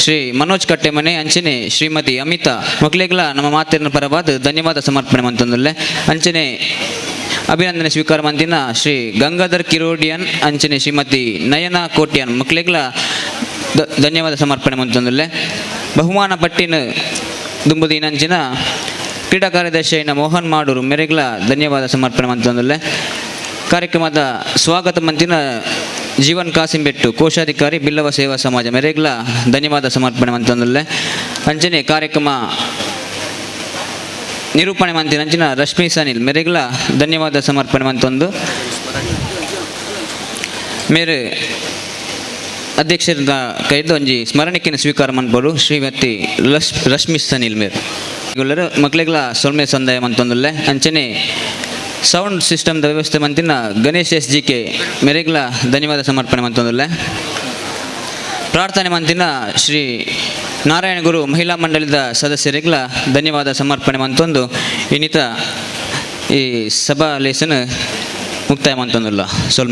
Speaker 10: ಶ್ರೀ ಮನೋಜ್ ಕಟ್ಟೆಮನೆ, ಅಂಚನೆ ಶ್ರೀಮತಿ ಅಮಿತಾ ಮಕ್ಕಳಿಗಳ ನಮ್ಮ ಮಾತಿನ ಪರವಾದ ಧನ್ಯವಾದ ಸಮರ್ಪಣೆ ಮಂತೊಂದುಲ್ಲೆ. ಅಂಚನೆ ಅಭಿನಂದನೆ ಸ್ವೀಕಾರ ಮಂತಿನ ಶ್ರೀ ಗಂಗಾಧರ್ ಕಿರೋಡಿಯನ್, ಅಂಚನೆ ಶ್ರೀಮತಿ ನಯನ ಕೋಟ್ಯನ್ ಮಕ್ಕಳಿಗಳ ಧನ್ಯವಾದ ಸಮರ್ಪಣೆ ಮಂತೊಂದುಲ್ಲೆ. ಬಹುಮಾನ ಪಟ್ಟಿನ ದುಂಬುದಿನಂಚಿನ ಕ್ರೀಡಾ ಕಾರ್ಯದರ್ಶಿಯನ್ನ ಮೋಹನ್ ಮಾಡೂರು ಮೆರೆಗ್ಲ ಧನ್ಯವಾದ ಸಮರ್ಪಣೆ ಮಂತೊಂದುಲ್ಲೆ. ಕಾರ್ಯಕ್ರಮದ ಸ್ವಾಗತ ಮಂತಿನ ಜೀವನ್ ಕಾಸಿಂಬೆಟ್ಟು ಕೋಶಾಧಿಕಾರಿ ಬಿಲ್ಲವ ಸೇವಾ ಸಮಾಜ ಮೆರೆಗ್ಲ ಧನ್ಯವಾದ ಸಮರ್ಪಣೆ ಮಂತೊಂದುಲ್ಲೆ. ಅಂಚನೆ ಕಾರ್ಯಕ್ರಮ ನಿರೂಪಣೆ ಮಂತಿನ ಅಂಚಿನ ರಶ್ಮಿ ಸನಿಲ್ ಮೆರೆಗ್ಲ ಧನ್ಯವಾದ ಸಮರ್ಪಣೆ ಮಂತೊಂದು ಮೇರೆ ಅಧ್ಯಕ್ಷರ ಕೈದು ಒಂಜಿ ಸ್ಮರಣಿಕೆನ ಸ್ವೀಕಾರ ಮನ್ಪೊಡು ಶ್ರೀಮತಿ ರಶ್ಮಿ ಸನಿಲ್ ಮೇರ್ ಮಕ್ಕಳಿಗಳ ಸೊಲ್ಮೆ ಸಂದಾಯ ಮಂತೊಂದುಲ್ಲೆ. ಅಂಚನೆ ಸೌಂಡ್ ಸಿಸ್ಟಮ್ದ ವ್ಯವಸ್ಥೆ ಮಂತಿನ ಗಣೇಶ್ S G K ಮೆರೆಗ್ಲ ಧನ್ಯವಾದ ಸಮರ್ಪಣೆ ಮಂತೊಂದುಲ್ಲೆ. ಪ್ರಾರ್ಥನೆ ಮಂತಿನ ಶ್ರೀ ನಾರಾಯಣ ಗುರು ಮಹಿಳಾ ಮಂಡಳಿದ ಸದಸ್ಯರಿಗ್ಲ ಧನ್ಯವಾದ ಸಮರ್ಪಣೆ ಮಂತೊಂದು ಇನ್ನಿತ ಈ ಸಭಾ ಲೇಸನ್ ಮುಕ್ತಾಯ ಮಂತೊಂದುಲ್ಲ. ಸೊಲ್ಮೆ.